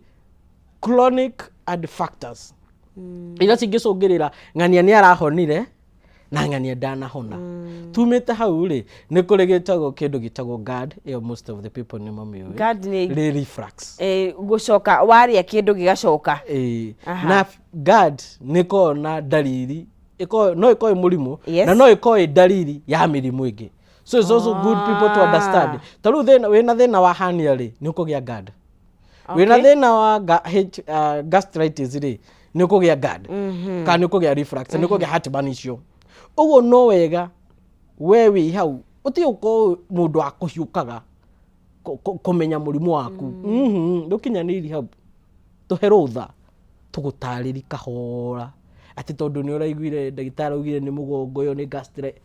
Speaker 2: chronic and factors. Iria cingĩcũngĩrĩra ng'ania nĩ arahonire na ng'ania ndanahona. Tumĩte hau rĩ, nĩ kũrĩ gĩtagwo kĩndũ gĩtagwo GERD, ĩyo most of the people nĩ mamĩũĩ.
Speaker 1: GERD nĩ
Speaker 2: Nĩ reflux.
Speaker 1: Gũcoka warĩa kĩndũ gĩgacoka.
Speaker 2: Ĩĩ.
Speaker 1: Aha.
Speaker 2: Na GERD nĩ ĩkoragwo na ndariri, ĩkoragwo no ĩkorwo ĩ mũrimũ
Speaker 1: Yes.
Speaker 2: na no ĩkorwo ĩ ndariri ya mĩrimũ ĩngĩ, so it's also good people to understand. Ta rĩu thĩna wĩna thĩna wa hernia rĩ, nĩ ũkũgĩa GERD. Wĩna thĩna wa gastritis rĩ, nĩ ũkũgĩa GERD kana nĩ ũkũgĩa reflux, nĩ ũkũgĩa heartburn icio. Ũguo no wega we wĩ hau ũtige gũkorwo mũndũ wa kũhiũkaga kũmenya mũrimũ waku. Ndũkinyanĩirie hau, tũhe rũtha tũgũtarĩri kahora, atĩ tondũ nĩ ũraiguire ndagĩtarĩ augire nĩ mũgongo, ĩyo nĩ gastritis.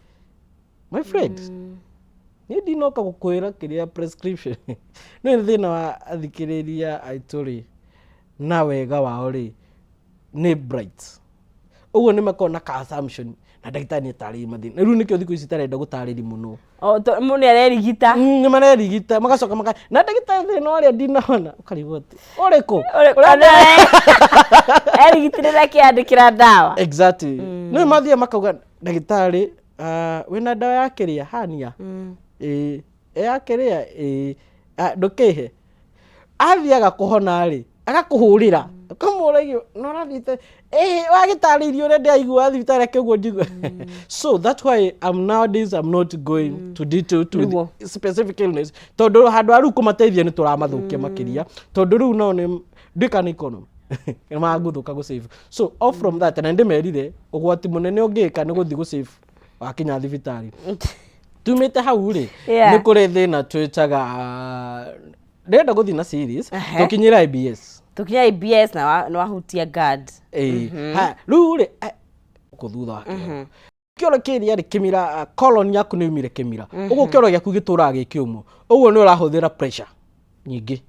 Speaker 2: My friend, niĩ ndinoka gũkwĩra kĩrĩa prescription. Nĩ thĩna wa athikĩrĩria aitũ rĩ, na wega wao rĩ, nĩ bright, ũguo nĩ makoragwo na ka assumption na ndagĩtarĩ nĩ atarĩrie mathĩna. Rĩu nĩkĩo thikũ ici itarenda gũtarĩri mũno.
Speaker 1: O, mũndũ nĩ arerigita.
Speaker 2: Nĩ marerigita, magacoka maka na ndagĩtarĩ thĩna ũrĩa ndinahona, ũkarigwo atĩ ũrĩkũ.
Speaker 1: Erigitire na kĩandĩkĩra ndawa.
Speaker 2: Exactly. No mathiĩ makauga, "Ndagĩtarĩ, wĩna ndawa ya kĩrĩa hania?" "Ĩĩ." "Ĩ ya kĩrĩa?" "Ĩĩ." "Ah, ndũkĩhe." Athiaga kũhona rĩ, agakũhũrĩra, ũkamũragia no ũrathiĩte ĩĩ wagĩtarĩirie ũrĩa ndĩraigua thibitarĩ, ake ũguo njigua. So that's why I'm nowadays I'm not going to detail to the specific illness, tondũ handũ ha rĩu kũmateithia nĩ tũramathũkia makĩria, tondũ rĩu nao nĩ ndĩka nĩ economy nĩ magũthũka gũ save. So off from that, na ndĩmerire ũgwati mũnene ũngĩka nĩ gũthiĩ gũ save wakinya thibitarĩ. Tumĩte hau rĩ, nĩ kũrĩ thĩna twĩtaga, ndĩrenda gũthiĩ na series. Tũkinyĩra IBS.
Speaker 1: Tũkinya IBS na nĩ wahutia GERD.
Speaker 2: Ĩĩ. Ha, rĩu rĩ, gũkũ thutha wa kĩoro kĩoro kĩrĩa rĩ, kĩmira, colon yaku nĩ umire kĩmira, ũguo kĩoro gĩaku gĩtũraga gĩ kĩũmũ, ũguo nĩ ũrahũthĩra pressure nyingĩ.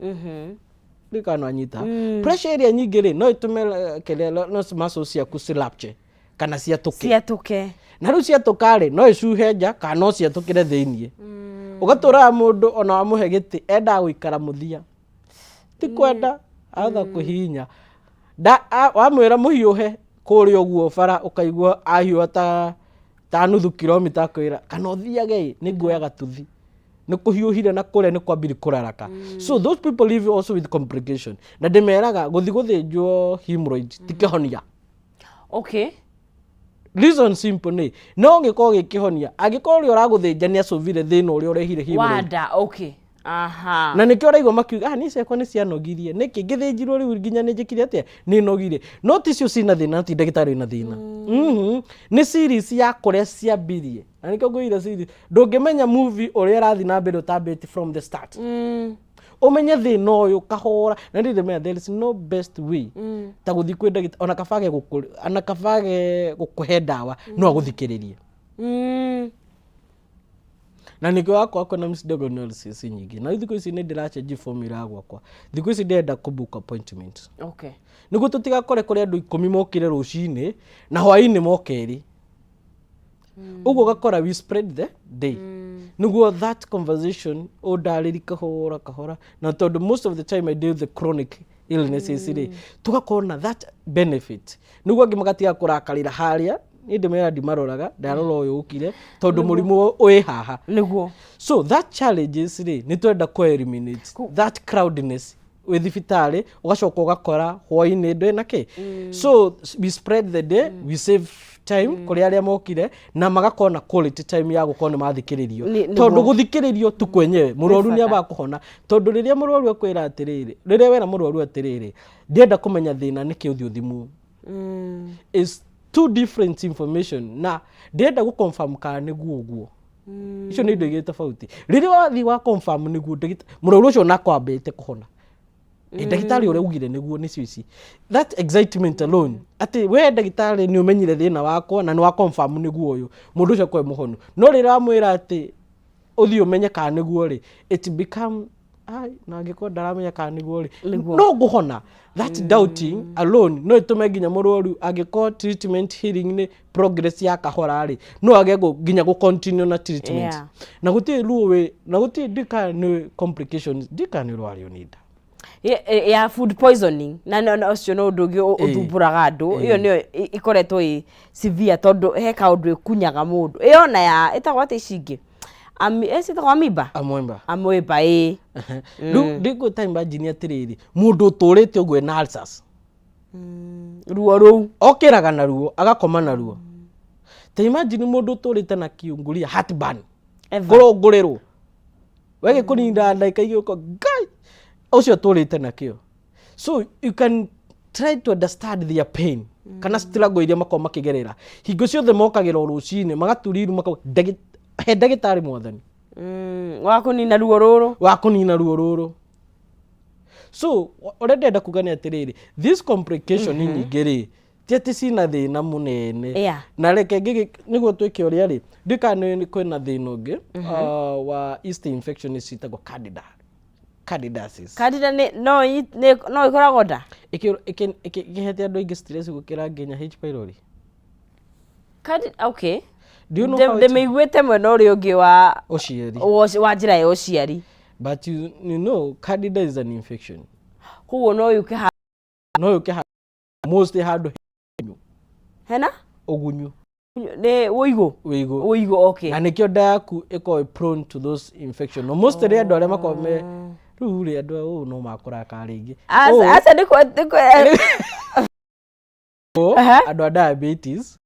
Speaker 2: Ndikana anyita pressure ĩrĩa nyingĩ rĩ, no ĩtũme kĩrĩa no muscles ciaku cirupture kana ciatũke.
Speaker 1: Ciatũke.
Speaker 2: Na rĩu ciatũka rĩ, no icuhe nja kana no ciatũkĩre thĩiniĩ. Ũgatũraga mũndũ ona wamũhe gĩtĩ endaga gũikara mũthia, ti kwenda atha kũhihinya. Wamwĩra mũhiũhe kũrĩa ũguo bara, ũkaigua ahiũha ta nuthu kilomita, akwĩra kana ũthiage ĩ, nĩ nguoya gatuthi nĩ kũhiũhire na kũrĩa nĩ kwambiri kũraraka. So those people live also with complication, na ndĩmeraga gũthi gũthĩnjwo hemorrhoid ti kĩhonia. Reason simple nĩ no gĩkorwo gĩ kĩhonia angĩkorwo ũrĩa ũragũthĩnja nĩ acũvire thĩna ũrĩa ũrehire hemorrhoid.
Speaker 1: Wanda, okay, aha.
Speaker 2: Na nĩkĩo ũraigua makiuga, "Ah, niĩ ciakwa nĩ cianogirie, nĩkĩ ngĩthĩnjirwo rĩu nginya nĩ njĩkire atĩa, nĩ nogire." No ticio cina thĩna, ti ndagĩtarĩ wĩna thĩna. Nĩ series ya kũrĩa ciambirie, na nĩkĩo ngwĩrire series ndũngĩmenya movie ũrĩa ĩrathiĩ na mbere ũtambĩtie from the start. Ũmenye thĩna ũyũ kahora, na ndĩ ndĩmenya there is no best way ta gũthiĩ kwĩ ndagĩtarĩ, ona kabage gũkũ ona kabage gũkũhe ndawa, no agũthikĩrĩrie. Na nĩkĩo wakwa kwĩna misdiagnosis nyingĩ, na rĩu thikũ ici nĩ ndĩracenjia formula gwakwa. Thikũ ici ndĩrenda kũ book appointment nĩguo tũtigakore kũrĩ andũ 10 mokire rũcinĩ na hwaĩ-inĩ moka erĩ. Ũguo ũgakora we spread the day nĩguo that conversation ũndarĩri kahora kahora, na tondũ most of the time I deal with the chronic illnesses rĩ, tũgakorwo na that benefit nĩguo angĩ magatiga kũrakarĩra harĩa. Niĩ ndĩmera ndimaroraga, ndarora ũyũ ũkire tondũ mũrimũ wĩ haha. So that challenges rĩ, nĩ twenda kũ eliminate that crowdedness wĩ thibitarĩ, ũgacoka ũgakora hwaĩ-inĩ ndwĩ na kĩ. So we spread the day, we save time kũrĩ arĩa mokire na magakorwo na quality time ya gũkorwo nĩ mathikĩrĩrio. Tondũ gũthikĩrĩrio tu kwenyewe mũrwaru nĩ ambaga kũhona, tondũ rĩrĩa mũrwaru akwĩra atĩrĩrĩ, rĩrĩa wera mũrwaru atĩrĩrĩ, "Ndĩrenda kũmenya thĩna nĩkĩ, ũthiĩ ũthimwo," is two different information, na ndĩrenda gũ confirm kana nĩguo ũguo. Icio nĩ indo igĩrĩ tofauti. Rĩrĩa wathiĩ wa confirm nĩguo, mũrwaru ũcio onako ambĩte kũhona. Ĩ ndagĩtarĩ ũrĩa ugire nĩguo nĩcio ici, that excitement alone atĩ we ndagĩtarĩ nĩ ũmenyire thĩna wakwa na nĩ wa confirm nĩguo ũyũ, mũndũ ũcio akorwo e mũhonu. No rĩrĩa wamwĩra atĩ ũthiĩ ũmenye kana nĩguo rĩ, it become ai, na angĩkorwo ndaramenya kana nĩguo rĩ, no ngũhona. That doubting alone no ĩtũme nginya mũrwaru, angĩkorwo treatment healing nĩ progress ya kahora rĩ, no age nginya gũ continue na treatment. Na gũtirĩ ruo wĩ na gũtirĩ, ndika nĩ complications, ndika nĩ ũrwario nĩ nda.
Speaker 1: Ya food poisoning na ũcio no ũndũ ũngĩ ũthumbũraga andũ. Ĩyo nĩyo ĩkoretwo ĩ severe tondũ he kaũndũ ĩkunyaga mũndũ. Ĩyo na ya ĩtagwo atĩa ici ingĩ? Ciĩtagwo amoeba?
Speaker 2: Amoeba.
Speaker 1: Amoeba, ĩĩ.
Speaker 2: Rĩu ndĩngũ ta imagine atĩrĩrĩ, mũndũ ũtũrĩte ũguo ena ulcers,
Speaker 1: Ruo rũu.
Speaker 2: Okĩraga na ruo, agakoma na ruo. Ta imagine mũndũ ũtũrĩte na kiunguria, heartburn,
Speaker 1: Ever.
Speaker 2: kũrũngũrĩrwo wege kũninda ndagĩka igĩrĩ ũko ngai ũcio ũtũrĩte nakĩo. So you can try to understand their pain kana struggle iria makoragwo makĩgerera hingo ciothe. Mokagĩra o rũcinĩ magaturiru makauga, "He ndagĩtarĩ, mwathani
Speaker 1: Wa kũnina ruo rũrũ."
Speaker 2: Wa kũnina ruo rũrũ. So ũrĩa ndĩrenda kuga nĩ atĩrĩrĩ, this complication nyingĩ rĩ, ti atĩ cina thĩna mũnene. Na reke ngĩgĩ nĩguo twĩke ũrĩa rĩ, ndiũĩ kana nĩ kwĩna thĩna ũngĩ wa yeast infection citagwo candida, candidiasis.
Speaker 1: Candida nĩ no no ĩkoragwo nda.
Speaker 2: Ĩkĩhete andũ aingĩ stress gũkĩra nginya H pylori.
Speaker 1: Candida, okay.
Speaker 2: Do you know how
Speaker 1: Ndĩmĩiguĩte mwena ũrĩa ũngĩ wa
Speaker 2: ũciari.
Speaker 1: Wa njĩra ya ũciari.
Speaker 2: But you know candida is an infection.
Speaker 1: Koguo no yũke
Speaker 2: no yũke mostly handũ
Speaker 1: hena
Speaker 2: ũgunyu.
Speaker 1: Nĩ ũigũ.
Speaker 2: Wĩigũ.
Speaker 1: Ũigũ, okay.
Speaker 2: Na nĩkĩo nda yaku ĩkoragwo ĩ prone to those infection. No mostly andũ arĩa makoragwo me rĩu rĩ, andũ ũũ no makũrakara rĩngĩ.
Speaker 1: Aca, aca, nĩkũ
Speaker 2: Ũũ, andũ a diabetes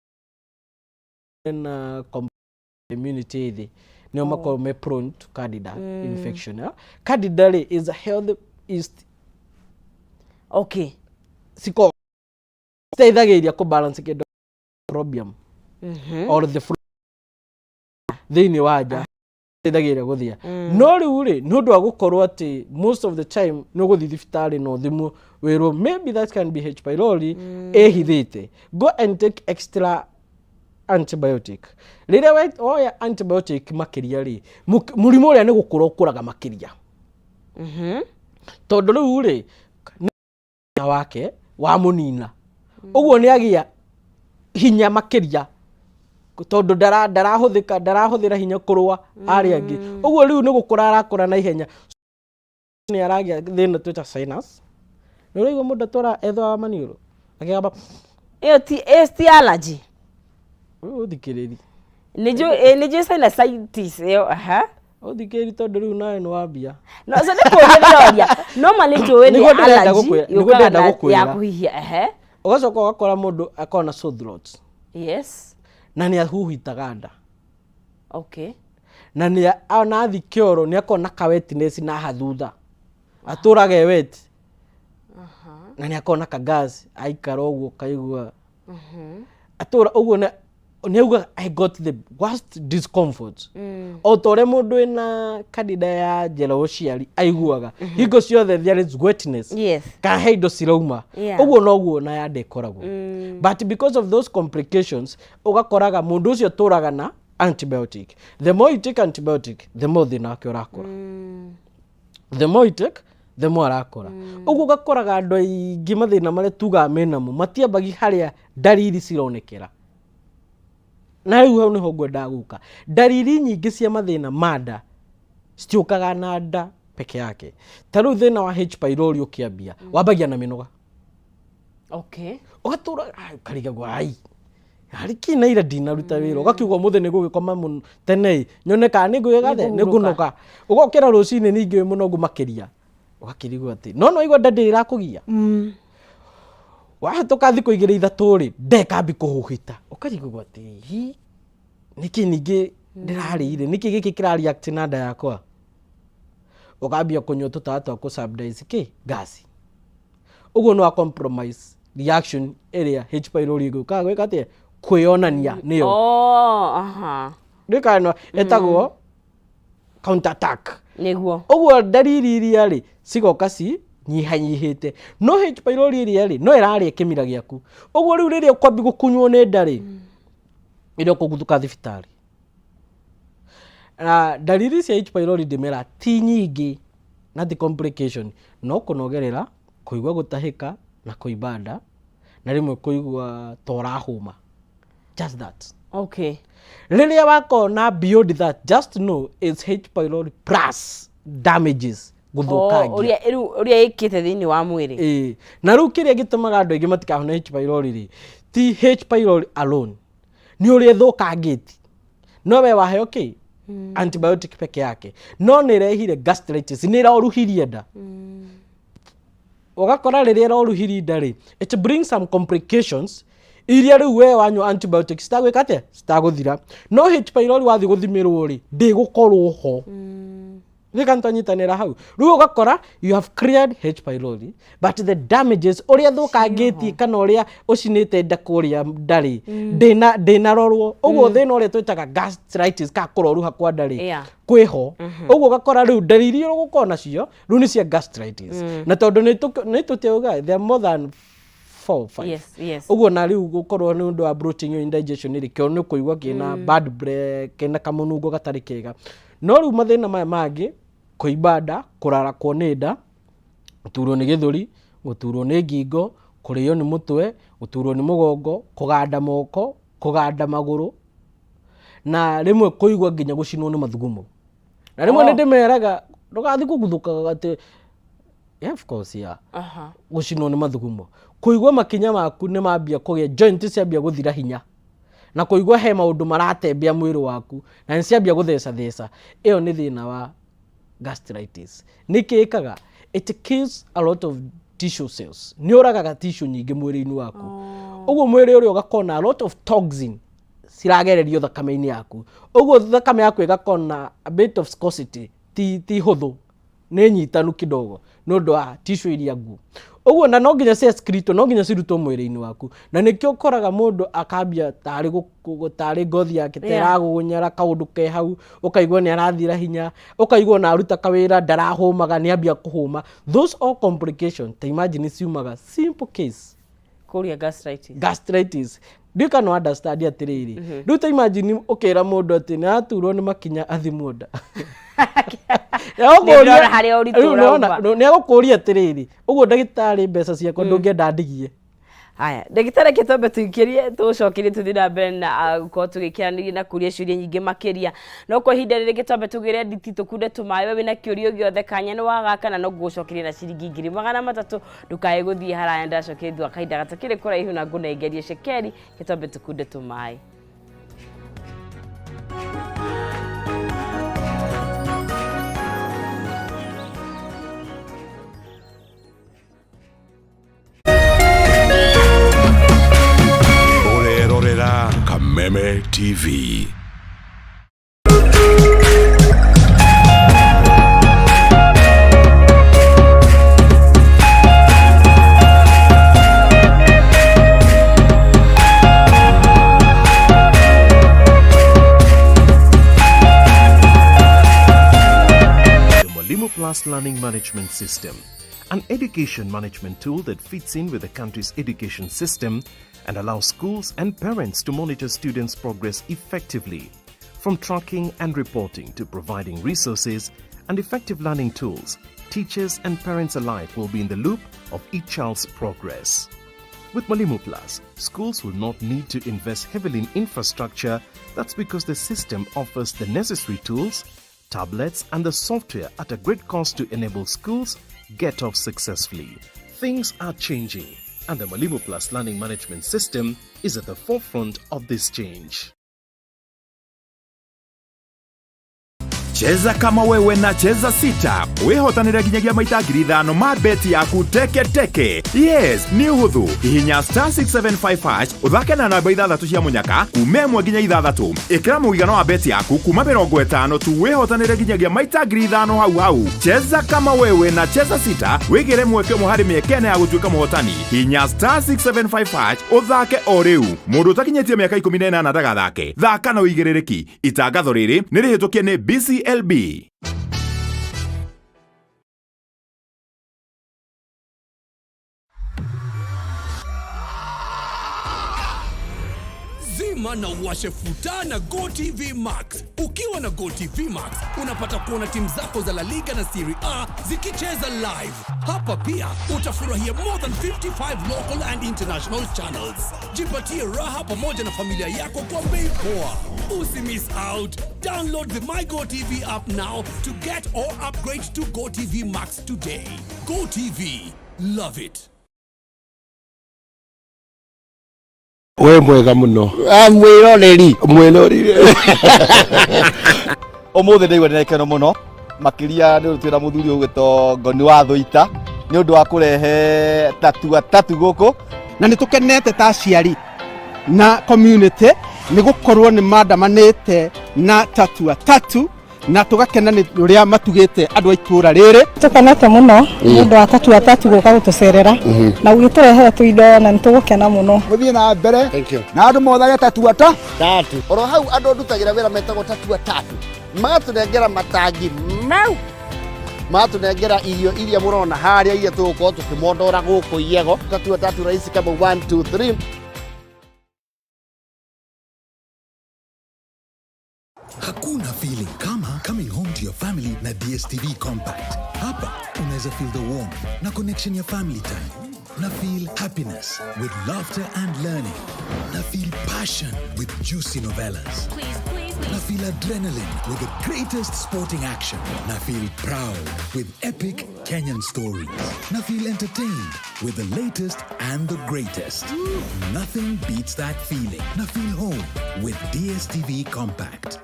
Speaker 2: na immunity thĩ nĩo makoragwo me prone to candida infection, yeah? Candida rĩ is a healthy yeast. Cikoragwo citeithagĩrĩria kũ balance kĩndũ microbiome or the flora thĩinĩ wa nja, teithagĩrĩria gũthĩa. No rĩu rĩ, nĩ ũndũ wa gũkorwo atĩ most of the time nĩ ũgũthiĩ thibitarĩ na ũthimwo wĩrwo maybe that can be H pylori ĩhithĩte, go and take extra antibiotic. Rĩrĩa woya antibiotic makĩria rĩ, mũrimũ ũrĩa nĩ gũkũra ũkũraga makĩria, tondũ rĩu rĩ nĩ wake wa mũnina ũguo nĩ agĩa hinya makĩria, tondũ ndarahũthĩka, ndarahũthĩra hinya kũrũa arĩa angĩ. Ũguo rĩu nĩ gũkũra arakũra na ihenya, nĩ aragĩa thĩna twĩta sinus. Nĩ ũraigua mũndũ atwara etho wa maniũrũ akĩgamba.
Speaker 1: Ĩyo ti allergy.
Speaker 2: Ũthikĩrĩri.
Speaker 1: Nĩ njũĩ sinusitis ĩyo, aha.
Speaker 2: Ũthikĩrĩri, tondũ rĩu nawe nĩ wambia.
Speaker 1: No so nĩ kũria ndĩroria, normally njũĩ nĩ
Speaker 2: Nĩguo ndĩrenda
Speaker 1: allergy
Speaker 2: nĩguo
Speaker 1: yũkaga
Speaker 2: ndĩrenda
Speaker 1: na ya
Speaker 2: gũkwĩra.
Speaker 1: kũhihia, ehe.
Speaker 2: Ũgacoka ũgakora mũndũ akorwo na sore throat na nĩ ahuhitaga nda na nĩ ona athi kĩoro nĩ akorwo na ka wetness na haha thutha, atũraga e wet, na nĩ akorwo na ka gas, aikara ũguo kaigua atũra ũguo nĩ augaga, "I got the worst discomfort," o ta ũrĩa mũndũ wĩna candida ya njĩra ũciari aiguaga hingo ciothe there is wetness kana he indo cirauma. Ũguo noguo na ya nda ĩkoragwo, but because of those complications ũgakoraga mũndũ ũcio tũraga na antibiotic. The more you take antibiotic, the more thĩna wake ũrakũra. The more you take, the more arakũra. Ũguo ũgakoraga andũ aingĩ mathĩna marĩa tugaga menamo matiambagi harĩa ndariri cironekera. Na rĩu hau nĩho ngwendaga gũka. Ndariri nyingĩ cia mathĩna ma nda citiũkaga na nda peke yake. Ta rĩu thĩna wa H pylori ũkĩambia, wambagia na mĩnoga. Ũgatũra ũkarigagwo, ai, harĩ kĩ na ira ndinaruta wĩra? Ũgakiuga ũmũthĩ nĩ gũgĩkoma mũno tene ĩ, nyone kana nĩ ngwĩgathe nĩ ngũnoga. Ũgokĩra rũcinĩ ningĩ wĩ mũnogu makĩria, ũgakĩrigwo atĩ no no igua nda ndĩrĩ ĩrakũgia. Wahĩtũka thikũ igĩrĩ ithatũ rĩ, nda ĩkambi kũhũhĩta, ũkarigwo atĩ hi nĩkĩ ningĩ ndĩrarĩire, nĩkĩ gĩkĩ kĩra react na nda yakwa? Ũkambia kũnyua tũtawa twa kũ subsidize kĩ gasi. Ũguo nĩ wa compromise reaction ĩrĩa H pylori ĩgũkaga gwĩka atĩa, kwĩyonania nĩyo.
Speaker 1: Oh, aha.
Speaker 2: Ndĩkana ĩtagwo counter attack.
Speaker 1: Nĩguo.
Speaker 2: Ũguo ndariri iria rĩ cigoka ci nyihanyihĩte, no H pylori ĩrĩa rĩ no ĩrarĩa kĩmira gĩaku. Ũguo rĩu rĩrĩa ũkwambi gũkunywo nĩ nda rĩ, ĩrĩa ũkũguthũka thibitarĩ. Na ndariri cia H pylori ndĩmera ti nyingĩ na ti complication, no kũnogerera, kũigua gũtahĩka na kũimba nda, na rĩmwe kũigua ta ũrahũma, just that. Rĩrĩa wakorwo na beyond that, just know it's H pylori plus damages Gũthũkangia.
Speaker 1: Ũrĩa rĩu ũrĩa ĩkĩte thĩinĩ wa mwĩrĩ.
Speaker 2: Ĩĩ, na rĩu kĩrĩa gĩtũmaga andũ aingĩ matikahone H pylori rĩ, ti H pylori alone, nĩ ũrĩa ĩthũkangĩtie. No we waheo kĩ antibiotic peke yake, no nĩ ĩrehire gastritis, nĩ ĩroruhirie nda. Ũgakora rĩrĩa ĩroruhirie nda rĩ, it brings some complications iria rĩu we wanyua antibiotics citagwĩka atĩa, citagũthira. No H pylori wathiĩ gũthimĩrwo rĩ, ndĩgũkorwo ho. Rĩka nĩtwanyitanĩra hau. Rĩu ũgakora you have cleared H pylori, but the damages, ũrĩa thũkangĩtie kana ũrĩa ũcinĩte nda kũrĩa ndarĩ, ndĩnarorwo. Ũguo thĩna ũrĩa twĩtaga gastritis kana kũroruha kwa nda rĩ, kwĩho. Ũguo ũgakora rĩu ndariri iria ũgũkorwo nacio rĩu nĩ cia gastritis, na tondũ nĩ tũteuga there are more than four, five. Ũguo na rĩu gũkorwo nĩ ũndũ wa bloating, indigestion rĩ, kĩo nĩ ũkũigua kĩna bad breath, kĩna kamũnungo gatarĩ kega. No rĩu mathĩna maya mangĩ, kũimba nda, kũrarakwo nĩ nda, gũturwo nĩ gĩthũri, gũturwo nĩ ngingo, kũrĩo nĩ mũtwe, gũturwo nĩ mũgongo, kũganda moko, kũganda magũrũ, na rĩmwe kũigua nginya gũcinwo nĩ mathugumo. Na rĩmwe nĩ ndĩmeraga ndũgathiĩ kũguthũkaga atĩ, yeah, of course, yeah. Gũcinwo nĩ mathugumo, kũigua makinya maku nĩ mambia kũgĩa joint ciambia gũthira hinya, na kũigua he maũndũ maratembea mwĩrĩ waku na nĩ ciambia gũthecatheca, ĩyo nĩ thĩna wa gastritis. Nĩkĩ ĩkaga? It kills a lot of tissue cells, nĩ ũragaga tissue nyingĩ mwĩrĩ-inĩ waku. Ũguo mwĩrĩ ũrĩa ũgakorwo na a lot of toxin ciragererio thakame-inĩ yaku. Ũguo thakame yaku ĩgakorwo na a bit of viscosity, ti hũthũ, nĩ nyitanu kidogo nĩ ũndũ wa tissue iria nguũ. Ũguo na no nginya ciexcretwo, no nginya cirutwo mwĩrĩ-inĩ waku. Na nĩkĩo ũkoraga mũndũ akambia tarĩ ngothi yake ta ĩragũgũnyara, kaũndũ ke hau, ũkaigua nĩ arathira hinya, ũkaigua ona aruta kawĩra ndarahũmaga, nĩ ambia kũhũma. Those all complication, ta imagine, ciumaga simple case.
Speaker 1: Kũrĩa gastritis.
Speaker 2: Gastritis. Ndiũ kana understand atĩrĩrĩ, rĩu ta imagine ũkĩra mũndũ atĩ nĩ araturwo nĩ makinya athimwo nda.
Speaker 1: Nĩ ndĩrona harĩa ũritũ
Speaker 2: Rĩu nĩwona-
Speaker 1: ũrauma.
Speaker 2: nĩ egũkũria atĩrĩrĩ, ũguo ndagĩtarĩ, mbeca ciakwa ndũngĩenda ndigie?
Speaker 1: Haya, ndagĩtarĩ, reke twambe tũikĩrie, tũcokerie, tũthiĩ na mbere na gũkorwo tũgĩkĩranĩria na kũria ciũria nyingĩ makĩria. No kwa ihinda rĩrĩ twambe tũgĩre nditi, tũkunde tũmaĩ. We wĩna kĩũria gĩothe, kanya nĩ wagaka na no ngũgũcokeria na ciringi 300,000. Ndũkae gũthiĩ haraya, ndacokeria thutha wa kahinda gatakĩrĩ kũraihu na ngũnengerie cekeri. Ke twambe tũkunde tũmaĩ.
Speaker 3: Ũrerorera Kameme TV.
Speaker 4: The Mwalimu Plus Learning Management System, an education management tool that fits in with the country's education system and allows schools and parents to monitor students' progress effectively. From tracking and reporting to providing resources and effective learning tools, teachers and parents alike will be in the loop of each child's progress. With Mwalimu Plus, schools will not need to invest heavily in infrastructure. That's because the system offers the necessary tools, tablets, and the software at a great cost to enable schools get off successfully. Things are changing, and the Mwalimu Plus Learning Management System is at the forefront of this change.
Speaker 3: Cheza kama wewe na Cheza Sita, wĩhotanĩre nginyagia maita 5,000 ma beti yaku teke teke. Yes, nĩ ũhũthũ. Hihinya *675# ũthake na namba ithathatũ cia mũnyaka kuma 1 nginya 6. Ĩkĩra mũigana wa beti yaku kuma 50 tu, wĩhotanĩre nginyagia maita 5,000 hau hau. Cheza kama wewe na Cheza Sita, wĩgĩre mweke ũmwe harĩ mĩeke 4 ya gũtuĩka mũhotani. Hinya *675# ũthake o rĩu. Mũndũ ũtakinyĩtie mĩaka 18 ndagathake. Thaka na ũigĩrĩrĩki. Itangatho rĩrĩ nĩ rĩhĩtũkie nĩ BCLB.
Speaker 5: Zima na uwashe futa na GoTV Max. Ukiwa na GoTV Max unapata kuona timu zako za La Liga na Serie A zikicheza live. Hapa pia utafurahia more than 55 local and international channels. Jipatie raha pamoja na familia yako kwa bei poa. Usi miss out. Download the My GoTV app now to get or upgrade to GoTV Max today. GoTV, love it.
Speaker 6: We mwega muno.
Speaker 7: Ah, mwiroreri.
Speaker 6: Mwiroreri.
Speaker 7: Umuthi ndaigua ndĩna gĩkeno mũno makĩria nĩ ũndũ twĩna mũthuri ũgwĩtwo Ngoni wa Thũita nĩ ũndũ wa kũrehe tatua tatu gũkũ.
Speaker 8: Na nĩ tũkenete ta aciari na community nĩ gũkorwo nĩ mandamanĩte na tatua tatu na tũgakena nĩ ũrĩa matugĩte andũ a itũũra rĩrĩ.
Speaker 9: Tũkenete mũno nĩ ũndũ wa tatua tatu gũka gũtũcerera na gũgĩtũrehera tũindo na nĩ tũgũkena mũno.
Speaker 7: Mũthiĩ na mbere na andũ mothage tatua ta tatu. Oro hau andũ ndutagĩra wĩra metagwo tatua tatu magatũnengera matangi mau, magatũnengera irio iria mũrona harĩa iria tũgũkorwo tũkĩmondora gũkũ Iyego. Tatua tatu rahisi kama 1 2 3.
Speaker 10: Hakuna feeling kama coming home to your family na DSTV Compact. Hapa unaweza feel the warmth na connection ya family time. Na feel happiness with laughter and learning. Na feel passion with juicy novellas. Na feel adrenaline with the greatest sporting action. Na feel proud with epic Kenyan stories. Na feel entertained with the latest and the greatest. Nothing beats that feeling. Na feel home with DSTV Compact.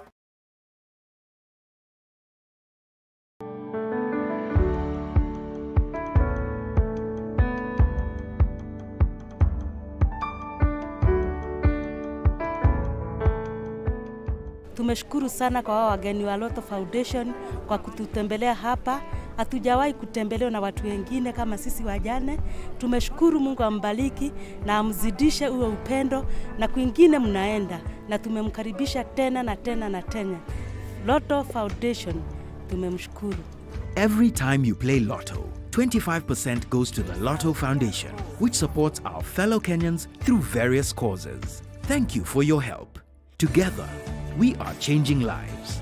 Speaker 11: Tumeshukuru sana kwa hao wageni wa Lotto Foundation kwa kututembelea hapa. Hatujawahi kutembelewa na watu wengine kama sisi wajane. Tumeshukuru, Mungu ambariki na amzidishe huo upendo na kwingine mnaenda, na tumemkaribisha tena na tena na tena. Lotto Foundation tumemshukuru.
Speaker 10: Every time you play Lotto, 25% goes to the Lotto Foundation, which supports our fellow Kenyans through various causes. Thank you for your help. Together, we are changing lives.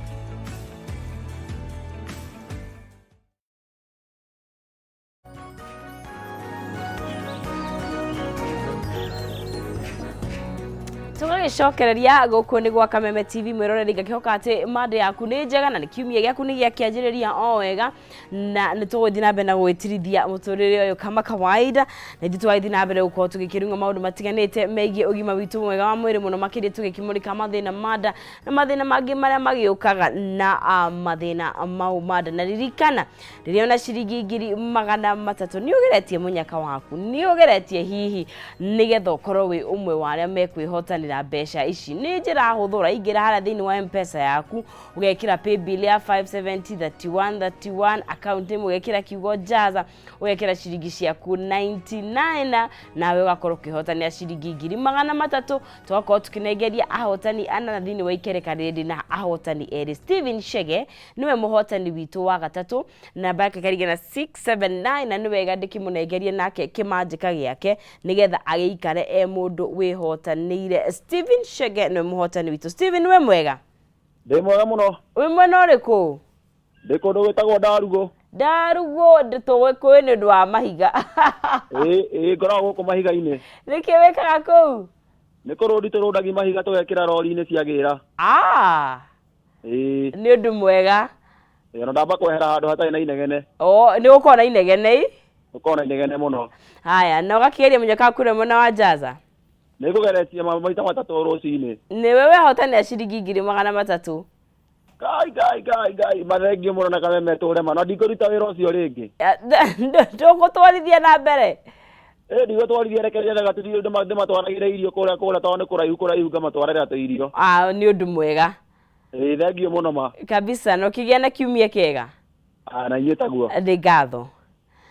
Speaker 1: Tũgagĩcokereria gũkũ nĩ gwa Kameme TV, mwĩroreri, ngakĩhoka atĩ mande yaku nĩ njega na nĩ kiumia gĩaku nĩ gĩakĩanjĩrĩria o wega, na nĩ tũgũthiĩ na mbere na gwĩtirithia mũtũrĩre ũyũ kama kawaida, na ithuĩ tũgagĩthiĩ na mbere gũkorwo tũgĩkĩrung'a maũndũ matiganĩte megiĩ ũgima witũ mwega wa mwĩrĩ, mũno makĩria tũgĩkĩmũrĩka mathĩna ma nda na mathĩna mangĩ marĩa magĩũkaga na mathĩna mau ma nda. Na ririkana, rĩrĩa ona ciringi 300,000 nĩ ũgeretie mũnyaka waku, nĩ ũgeretie hihi nĩgetha ũkorwo wĩ ũmwe wa arĩa mekwĩhotanĩra mbeca ici, nĩ njĩra hũthũ. Ũraingĩra harĩa thĩinĩ wa Mpesa yaku, ũgekĩra paybill ya 570 31 31, account name ũgekĩra kiugo jaza, ũgekĩra ciringi ciaku 99, nawe ũgakorwo ũkĩhotanĩra ciringi 300,000. Tũgakorwo tũkĩnengeria ahotani ana thĩinĩ wa ikereka rĩrĩ na ahotani erĩ. Steven Shege nĩwe mũhotani witũ wa gatatũ, namba yake ĩkaringana na 679, na nĩ wega ndĩkĩmũnengerie nake kĩmanjĩka gĩake nĩgetha agĩikare e mũndũ wĩhotanĩire. Steven Shege nĩwe mũhotani witũ. Steven, we mwega?
Speaker 12: Ndĩ mwega mũno.
Speaker 1: Wĩ mwena ũrĩkũ?
Speaker 12: Ndĩ kũndũ gwĩtagwo Ndarugũ.
Speaker 1: Ndarugũ tũgũkũĩ nĩ ũndũ wa mahiga.
Speaker 12: Ĩĩ ĩĩ, ngoragwo gũkũ mahiga-inĩ.
Speaker 1: Nĩkĩ wĩkaga kũu?
Speaker 12: Nĩ kũrũndi tũrũndagia mahiga tũgekĩra rori-inĩ cia gĩra.
Speaker 1: Ah,
Speaker 12: Ĩĩ.
Speaker 1: nĩ ũndũ mwega.
Speaker 12: Ĩĩ, ona ndamba kwehera handũ hatarĩ na inegene.
Speaker 1: O nĩ gũkorwo na inegene ĩ?
Speaker 12: Gũkorwo na inegene mũno.
Speaker 1: Haya, na ũgakĩgeria mũnyaka waku kũrĩa mwena wa Njaza?
Speaker 12: Nĩ ngũgeretie maita matatũ rũcinĩ.
Speaker 1: Nĩwe wehotanĩra ciringi 300,000.
Speaker 12: Ngai ngai ngai ngai, mathengio mũno na Kameme tũre ma, no ndikũruta wĩra ũcio rĩngĩ.
Speaker 1: Ndũgũtwarithia na mbere?
Speaker 12: Ĩ, ndigũtwarithia, reke nyendaga tũthiĩ ndĩmatwaragĩre irio kũrĩa kũrĩa tondũ nĩ kũraihu kũraihu, ngamatwarĩra tũirio.
Speaker 1: Ah, nĩ ũndũ mwega.
Speaker 12: Ĩĩ, thengio mũno ma.
Speaker 1: Kabisa, na ũkĩgĩa na kiumia kĩega.
Speaker 12: Ah, na inyuĩ taguo.
Speaker 1: Nĩ ngatho.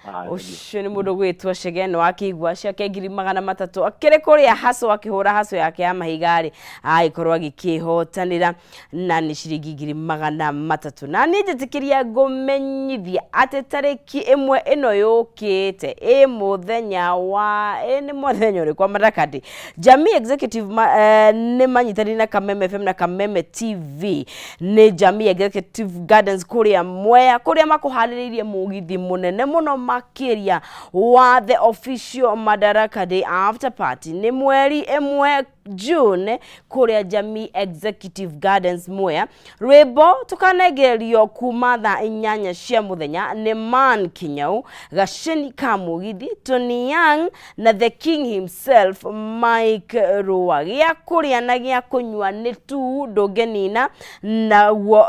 Speaker 12: Ah, thengio.
Speaker 1: Ũcio nĩ mũndũ gwĩtwo Chege, nĩ wakĩigua ciake 300,000 akĩrĩ kũrĩa haco, akĩhũra haco yake ya mahiga rĩ, agĩkorwo agĩkĩhotanĩra na nĩ ciringi 300,000. Na niĩ njĩtĩkĩria ngũmenyithia atĩ tarĩki 1 ĩno yũkĩte, ĩ mũthenya wa ĩ nĩ mũthenya ũrĩkũ wa Madaraka Day, Jamii Executive nĩ manyitanĩire na Kameme FM na Kameme TV, nĩ Jamii Executive Gardens kũrĩa Mwea, kũrĩa makũharĩrĩirie mũgithi mũnene mũno makĩria wa the official Madaraka Day after party. Nĩ mweri 1 June kũrĩa Jamii Executive Gardens Mwea. Rwĩmbo tũkanengererio kuma thaa 8 cia mũthenya nĩ Man Kinyau, Gaceni ka Mũgithi, Tony Young na The King himself Mike Rũa. Gĩa kũrĩa na gĩa kũnyua nĩ tu ndũngĩnina, naguo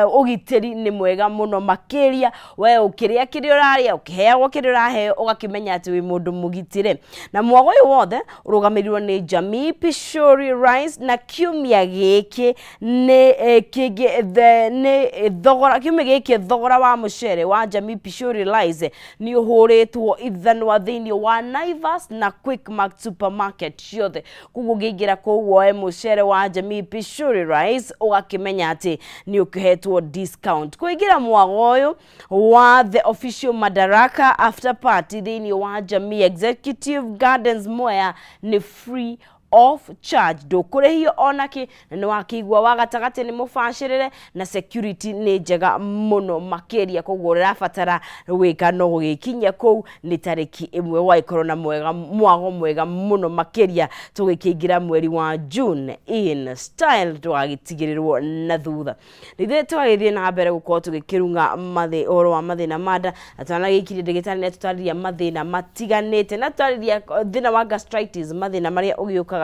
Speaker 1: ũgitĩri nĩ mwega mũno makĩria. We ũkĩrĩa kĩrĩa ũrarĩa, ũkĩheagwo kĩrĩa ũraheo, ũgakĩmenya atĩ wĩ mũndũ mũgitĩre. Na mwago ũyũ wothe ũrũgamĩrĩirwo nĩ Jamii Pishori Rice, na kiumia gĩkĩ nĩ kĩngĩ nĩ thogora, kiumia gĩkĩ thogora wa mũcere wa Jamii Pishori Rice nĩ ũhũrĩtwo ithanwa thĩinĩ wa Naivas na Quickmart supermarket ciothe. Koguo ũngĩingĩra kũu woe mũcere wa Jamii Pishori Rice ũgakĩmenya atĩ nĩ ũkĩhetwo discount. Kũingĩra mwago ũyũ wa the official Madaraka after party thĩinĩ wa Jamii Executive Gardens Mwea nĩ free of charge, ndũkũrĩhio onakĩ, na nĩ wakĩigua wa gatagatĩ nĩ mũbacĩrĩre na security nĩ njega mũno makĩria. Koguo ũrabatara gwĩka no gũgĩkinyia kũu nĩ tarĩki 1, ũgagĩkorwo na mwega mwago mwega mũno makĩria tũgĩkĩingĩra mweri wa June in style, ndũgagĩtigĩrĩrwo na thutha. Ithuĩ tũgagĩthiĩ na mbere gũkorwo tũgĩkĩrung'a ũhoro wa mathĩna ma nda, na twanagĩkirie ndagĩtarĩ nĩ atũtarĩria mathĩna matiganĩte, na tũtarĩria thĩna wa gastritis, mathĩna marĩa ũgĩũkaga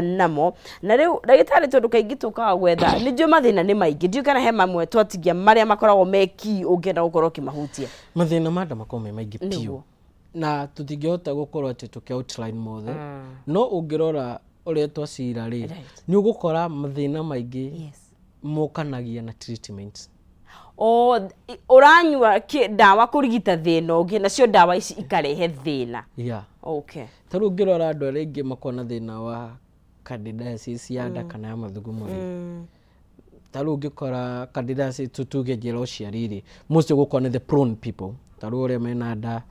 Speaker 1: namo. Na rĩu ndagĩtarĩ, tondũ kaingĩ tũkaga gwetha, nĩ njũĩ mathĩna nĩ maingĩ, ndiũĩ kana he mamwe twatigia marĩa makoragwo me key ũngĩenda gũkorwo ũkĩmahutia.
Speaker 2: Mathĩna ma nda makoragwo me maingĩ piũ, na tũtingĩhota gũkorwo atĩ tũkĩ outline mothe, no ũngĩrora ũrĩa twacira rĩ, nĩ ũgũkora mathĩna maingĩ mokanagia na treatment.
Speaker 1: O ũranyua ndawa kũrigita thĩna ũngĩ, nacio ndawa ici ikarehe thĩna. Okay.
Speaker 2: Ta rĩu ũngĩrora andũ arĩa aingĩ makoragwo na thĩna wa candidiasis ya nda kana ya mathugumo rĩ, ta rĩu ũngĩkora candidiasis, tuge njĩra ũciari rĩ, most ũgũkora nĩ the prone people, ta rĩu arĩa mena nda,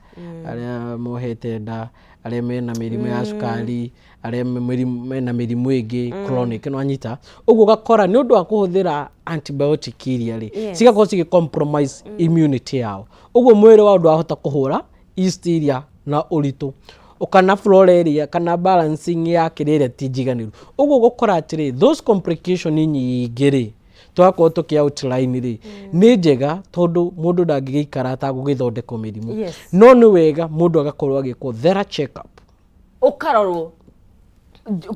Speaker 2: arĩa mohete nda, arĩa mena mĩrimũ ya cukari, arĩa mena mĩrimũ ĩngĩ chronic, no anyita ũguo, ũgakora nĩ ũndũ wa kũhũthĩra antibiotic iria rĩ, cigakorwo cigĩ compromise immunity yao, ũguo mwĩrĩ wao ndwahota kũhũra yeast iria na ũritũ kana flora ĩrĩa kana balancing ya kĩrĩa ĩrĩa ti njiganĩru. Ũguo gũkora atĩrĩ, those complication nyingĩ rĩ, twakorwo tũkĩ outline rĩ, nĩ njega tondũ mũndũ ndangĩgĩikara atagũgĩthondekwo mĩrimũ. No nĩ wega mũndũ agakorwo agĩkwo thorough check up.
Speaker 1: Ũkarorwo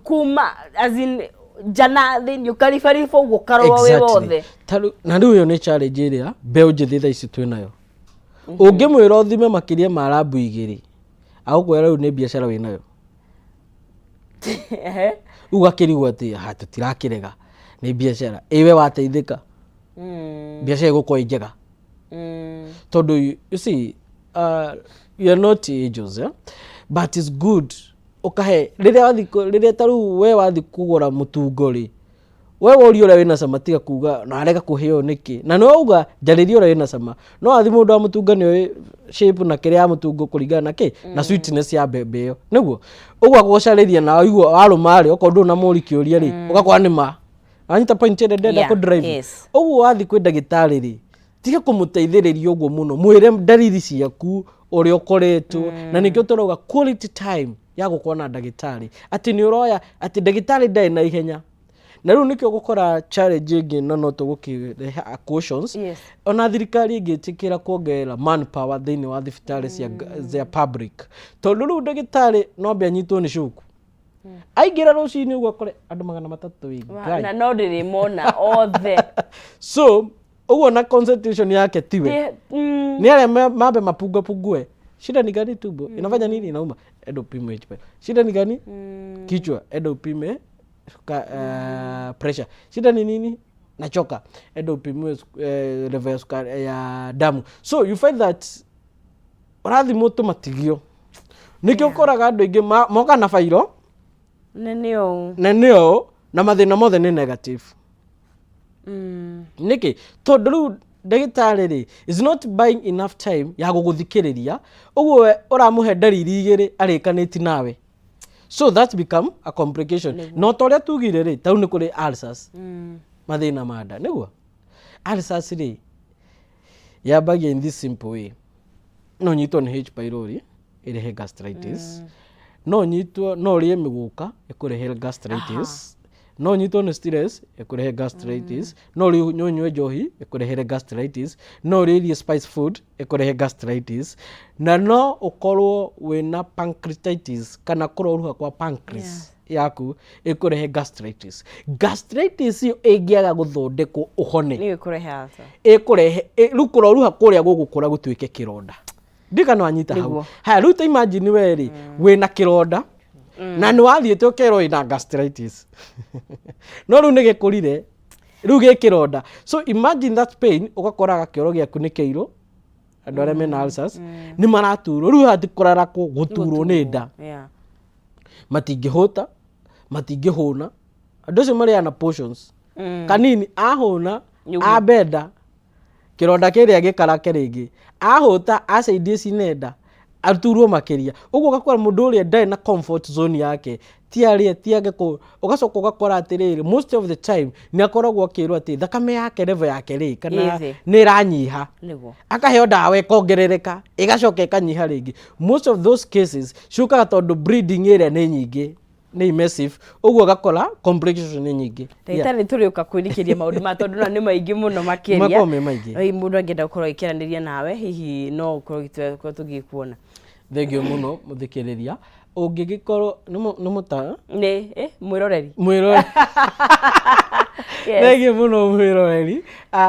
Speaker 1: kuma, as in, njana thĩinĩ, ũkaribariba ũguo, ũkarorwo wĩ wothe.
Speaker 2: Na rĩu ĩyo nĩ challenge ĩrĩa mbeũ njĩthĩ thaa ici twĩ nayo. Ũngĩmwĩra ũthime makĩria ma rambu 2, agũkwĩra rĩu nĩ biacara wĩ nayo. Rĩu ũgakĩrigwo atĩ ha tũtirakĩrega nĩ biacara ĩwe wateithĩka, biacara ĩgũkorwo ĩ njega, tondũ you see, you are not angels, eh? But it's good ũkahe rĩrĩa wathiĩ rĩrĩa ta rĩu we wathiĩ kũgũra mũtungo rĩ, we woria ũrĩa wĩna cama, tiga kuga na arega kũheo nĩkĩ, na nĩ wauga njarĩria ũrĩa wĩna cama. No wathi mũndũ wa mũtungo nĩ oĩ shape na kĩrĩa ya mũtungo kũringana na kĩ na sweetness ya mbembe ĩyo, nĩguo ũguo agũcarĩria na waigua warũma rĩ, okorwo ndũrĩ na mũri kĩũria rĩ, ũgakora nĩ ma wanyita point ĩrĩa ndĩrenda kũ drive. Ũguo wathiĩ kwĩ ndagĩtarĩ rĩ, tiga kũmũteithĩrĩria ũguo mũno, mwĩre ndariri ciaku ũrĩa ũkoretwo, na nĩkĩo tũrauga quality time ya gũkorwo na ndagĩtarĩ, atĩ nĩ ũroya atĩ ndagĩtarĩ ndarĩ na ihenya. Na rĩu nĩkĩo gũkora challenge ĩngĩ, na no tũgũkĩrehe a cautions. Ona thirikari ĩngĩtĩkĩra kuongerera manpower thĩinĩ wa thibitarĩ cia public, tondũ rĩu ndagĩtarĩ no ambe anyitwo nĩ cuku aingĩra rũcinĩ ũguo akore andũ 300 ĩ Ngai.
Speaker 1: Na no ndĩrĩmona othe.
Speaker 2: So ũguo na concentration yake tiwe nĩ arĩa mambe mapungapungue, shida ni gani, tumbo inafanya nini, inauma, enda upime H pylori. Shida ni gani, kichwa, enda upime pressure. Shida ni nini, nachoka, enda upimiwe level ya sukari ya damu. So you find that ũrathimwo tũmatigio, nĩkĩo ũkoraga andũ aingĩ moka na bairo.
Speaker 1: Na nĩo.
Speaker 2: Na nĩo na mathĩna mothe nĩ negative. Nĩkĩ? Tondũ rĩu ndagĩtarĩ rĩ is not buying enough time ya gũgũthikĩrĩria, ũguo we ũramũhe ndariri 2 arĩkanĩti nawe, so that become a complication. Na ta ũrĩa tugire rĩ, tarĩu nĩ kũrĩ ulcers, mathĩna ma nda. Nĩguo ulcers rĩ yambagia in this simple way: no nyitwo nĩ H pylori ĩrehe gastritis. No ũnyitwo, no ũrĩe mĩgũka ĩkũrehere gastritis, no ũnyitwo nĩ stress ĩkũrehe gastritis, no ũrĩe, ũnyue njohi ĩkũrehere gastritis, no ũrĩe irio spice food ĩkũrehe gastritis, na no ũkorwo wĩna pancreatitis kana kũroruha kwa pancreas yaku ĩkũrehe gastritis. Gastritis ĩyo ĩngĩaga gũthondekwo ũhone,
Speaker 1: Nĩ ĩkũrehe ulcer.
Speaker 2: Ĩkũrehe rĩu kũroruha kũrĩa gũgũkũra gũtuĩke kĩronda. Ndika wanyita hau?
Speaker 1: Nĩguo.
Speaker 2: Haya, rĩu ta imagine we rĩ, wĩna kĩronda na nĩ wathiĩte ũkerwo wĩna gastritis, no rĩu nĩ gĩkũrire, rĩu gĩ kĩronda. So imagine that pain. Ũgakoraga kĩoro gĩaku nĩ kĩirũ. Andũ arĩa mena ulcers nĩ maraturwo rĩu, hati kũrarakwo, gũturwo nĩ nda. Matingĩhũta, matingĩhũna. Andũ acio marĩaga na portions kanini. Ahũna,
Speaker 1: Nĩguo.
Speaker 2: ambenda kĩronda kĩrĩa gĩkarake rĩngĩ, ahũta acid ĩcine nda, aturwo makĩria. Ũguo ũgakora mũndũ ũrĩa ndarĩ na comfort zone yake, ti arĩe, ti age kũ. Ũgacoka ũgakora atĩrĩrĩ, most of the time nĩ akoragwo akĩrwo atĩ thakame yake, level yake rĩ, kana
Speaker 1: Ĩthĩ.
Speaker 2: nĩ ĩranyiha. Akaheo ndawa, ĩkongerereka, ĩgacoka ĩkanyiha rĩngĩ. Most of those cases ciũkaga tondũ bleeding ĩrĩa nĩ nyingĩ, nĩ massive, ũguo ũgakora complication nĩ nyingĩ.
Speaker 1: Ndagĩtarĩ, nĩ tũrĩũka kwĩrikĩria maũndũ ma, tondũ na nĩ maingĩ mũno makĩria.
Speaker 2: Makoragwo me maingĩ.
Speaker 1: Hihi mũndũ angĩenda gũkorwo agĩkĩaranĩria nawe, hihi no ũkorwo tũkorwo tũgĩkuona?
Speaker 2: Thengiũ mũno, mũthikĩrĩria. Ũngĩgĩkorwo nĩ mũta
Speaker 1: Nĩ mwĩroreri.
Speaker 2: Mwĩroreri.
Speaker 1: Yes.
Speaker 2: Thengiũ mũno, mwĩroreri.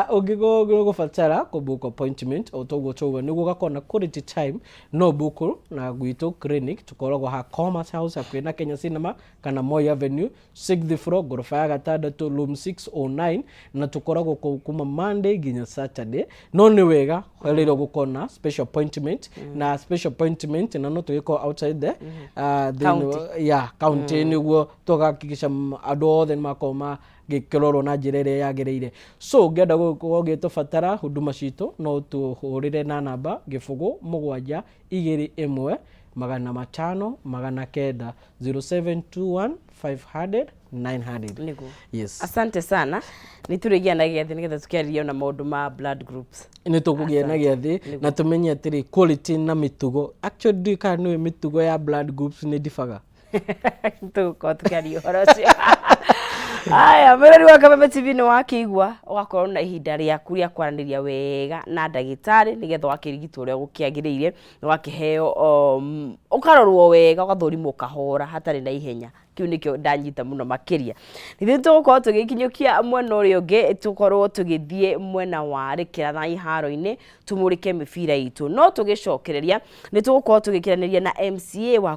Speaker 2: Ũngĩkorwo ũgũbatara kũ book appointment o toguo toguo nĩguo ũgakorwo na quality time, no book na gwitũ clinic. Tũkoragwo ha Commerce House hakuhĩ na Kenya Cinema kana Moi Avenue, sixth floor, ngoroba ya gatandatũ, room 609, na tũkoragwo kũu kuma Monday nginya Saturday. No nĩ wega rĩrĩa ũgũkorwo na special appointment, na special appointment na no tũgĩkorwo outside the thĩinĩ ya county, nĩguo tũgahakikisha andũ othe nĩ makorwo magĩkĩrorwo na njĩra ĩrĩa yagĩrĩire. So ũngĩenda gũkorwo ũgĩtũbatara huduma citũ, no tũhũrĩre na namba 0721 500 900, 0721 500 900.
Speaker 1: Nĩguo.
Speaker 2: Yes.
Speaker 1: Asante sana. Nĩ tũrĩgĩa na gĩathĩ nĩgetha tũkĩarĩria ona maũndũ ma blood groups.
Speaker 2: Nĩ tũkũgĩa na gĩathĩ na tũmenye atĩrĩ, quality na mĩtugo. Actually, ndiũĩ kana nĩũĩ mĩtugo ya blood groups nĩ ndibaga.
Speaker 1: Tũgũkorwo tũkĩaria ũhoro ũcio. Aya, mwĩrori wa Kameme TV, nĩ wakĩigua, ũgakorwo na ihinda rĩaku rĩa kwaranĩria wega na ndagĩtarĩ nĩgetha ũgakĩrigitwo ũrĩa gũkĩagĩrĩire, na ũgakĩheo ũkarorwo wega, ũgathũrimwo kahora hatarĩ na ihenya. Kĩu nĩkĩo ndanyita mũno makĩria. Ithuĩ tũgũkorwo tũgĩkinyũkia mwena ũrĩa ũngĩ, tũkorwo tũgĩthiĩ mwena wa rĩkĩra na iharo-inĩ, tumũrĩke mĩbira itũ, no tũgĩcokereria nĩ tũgũkorwo tũgĩkĩranĩria na MCA wa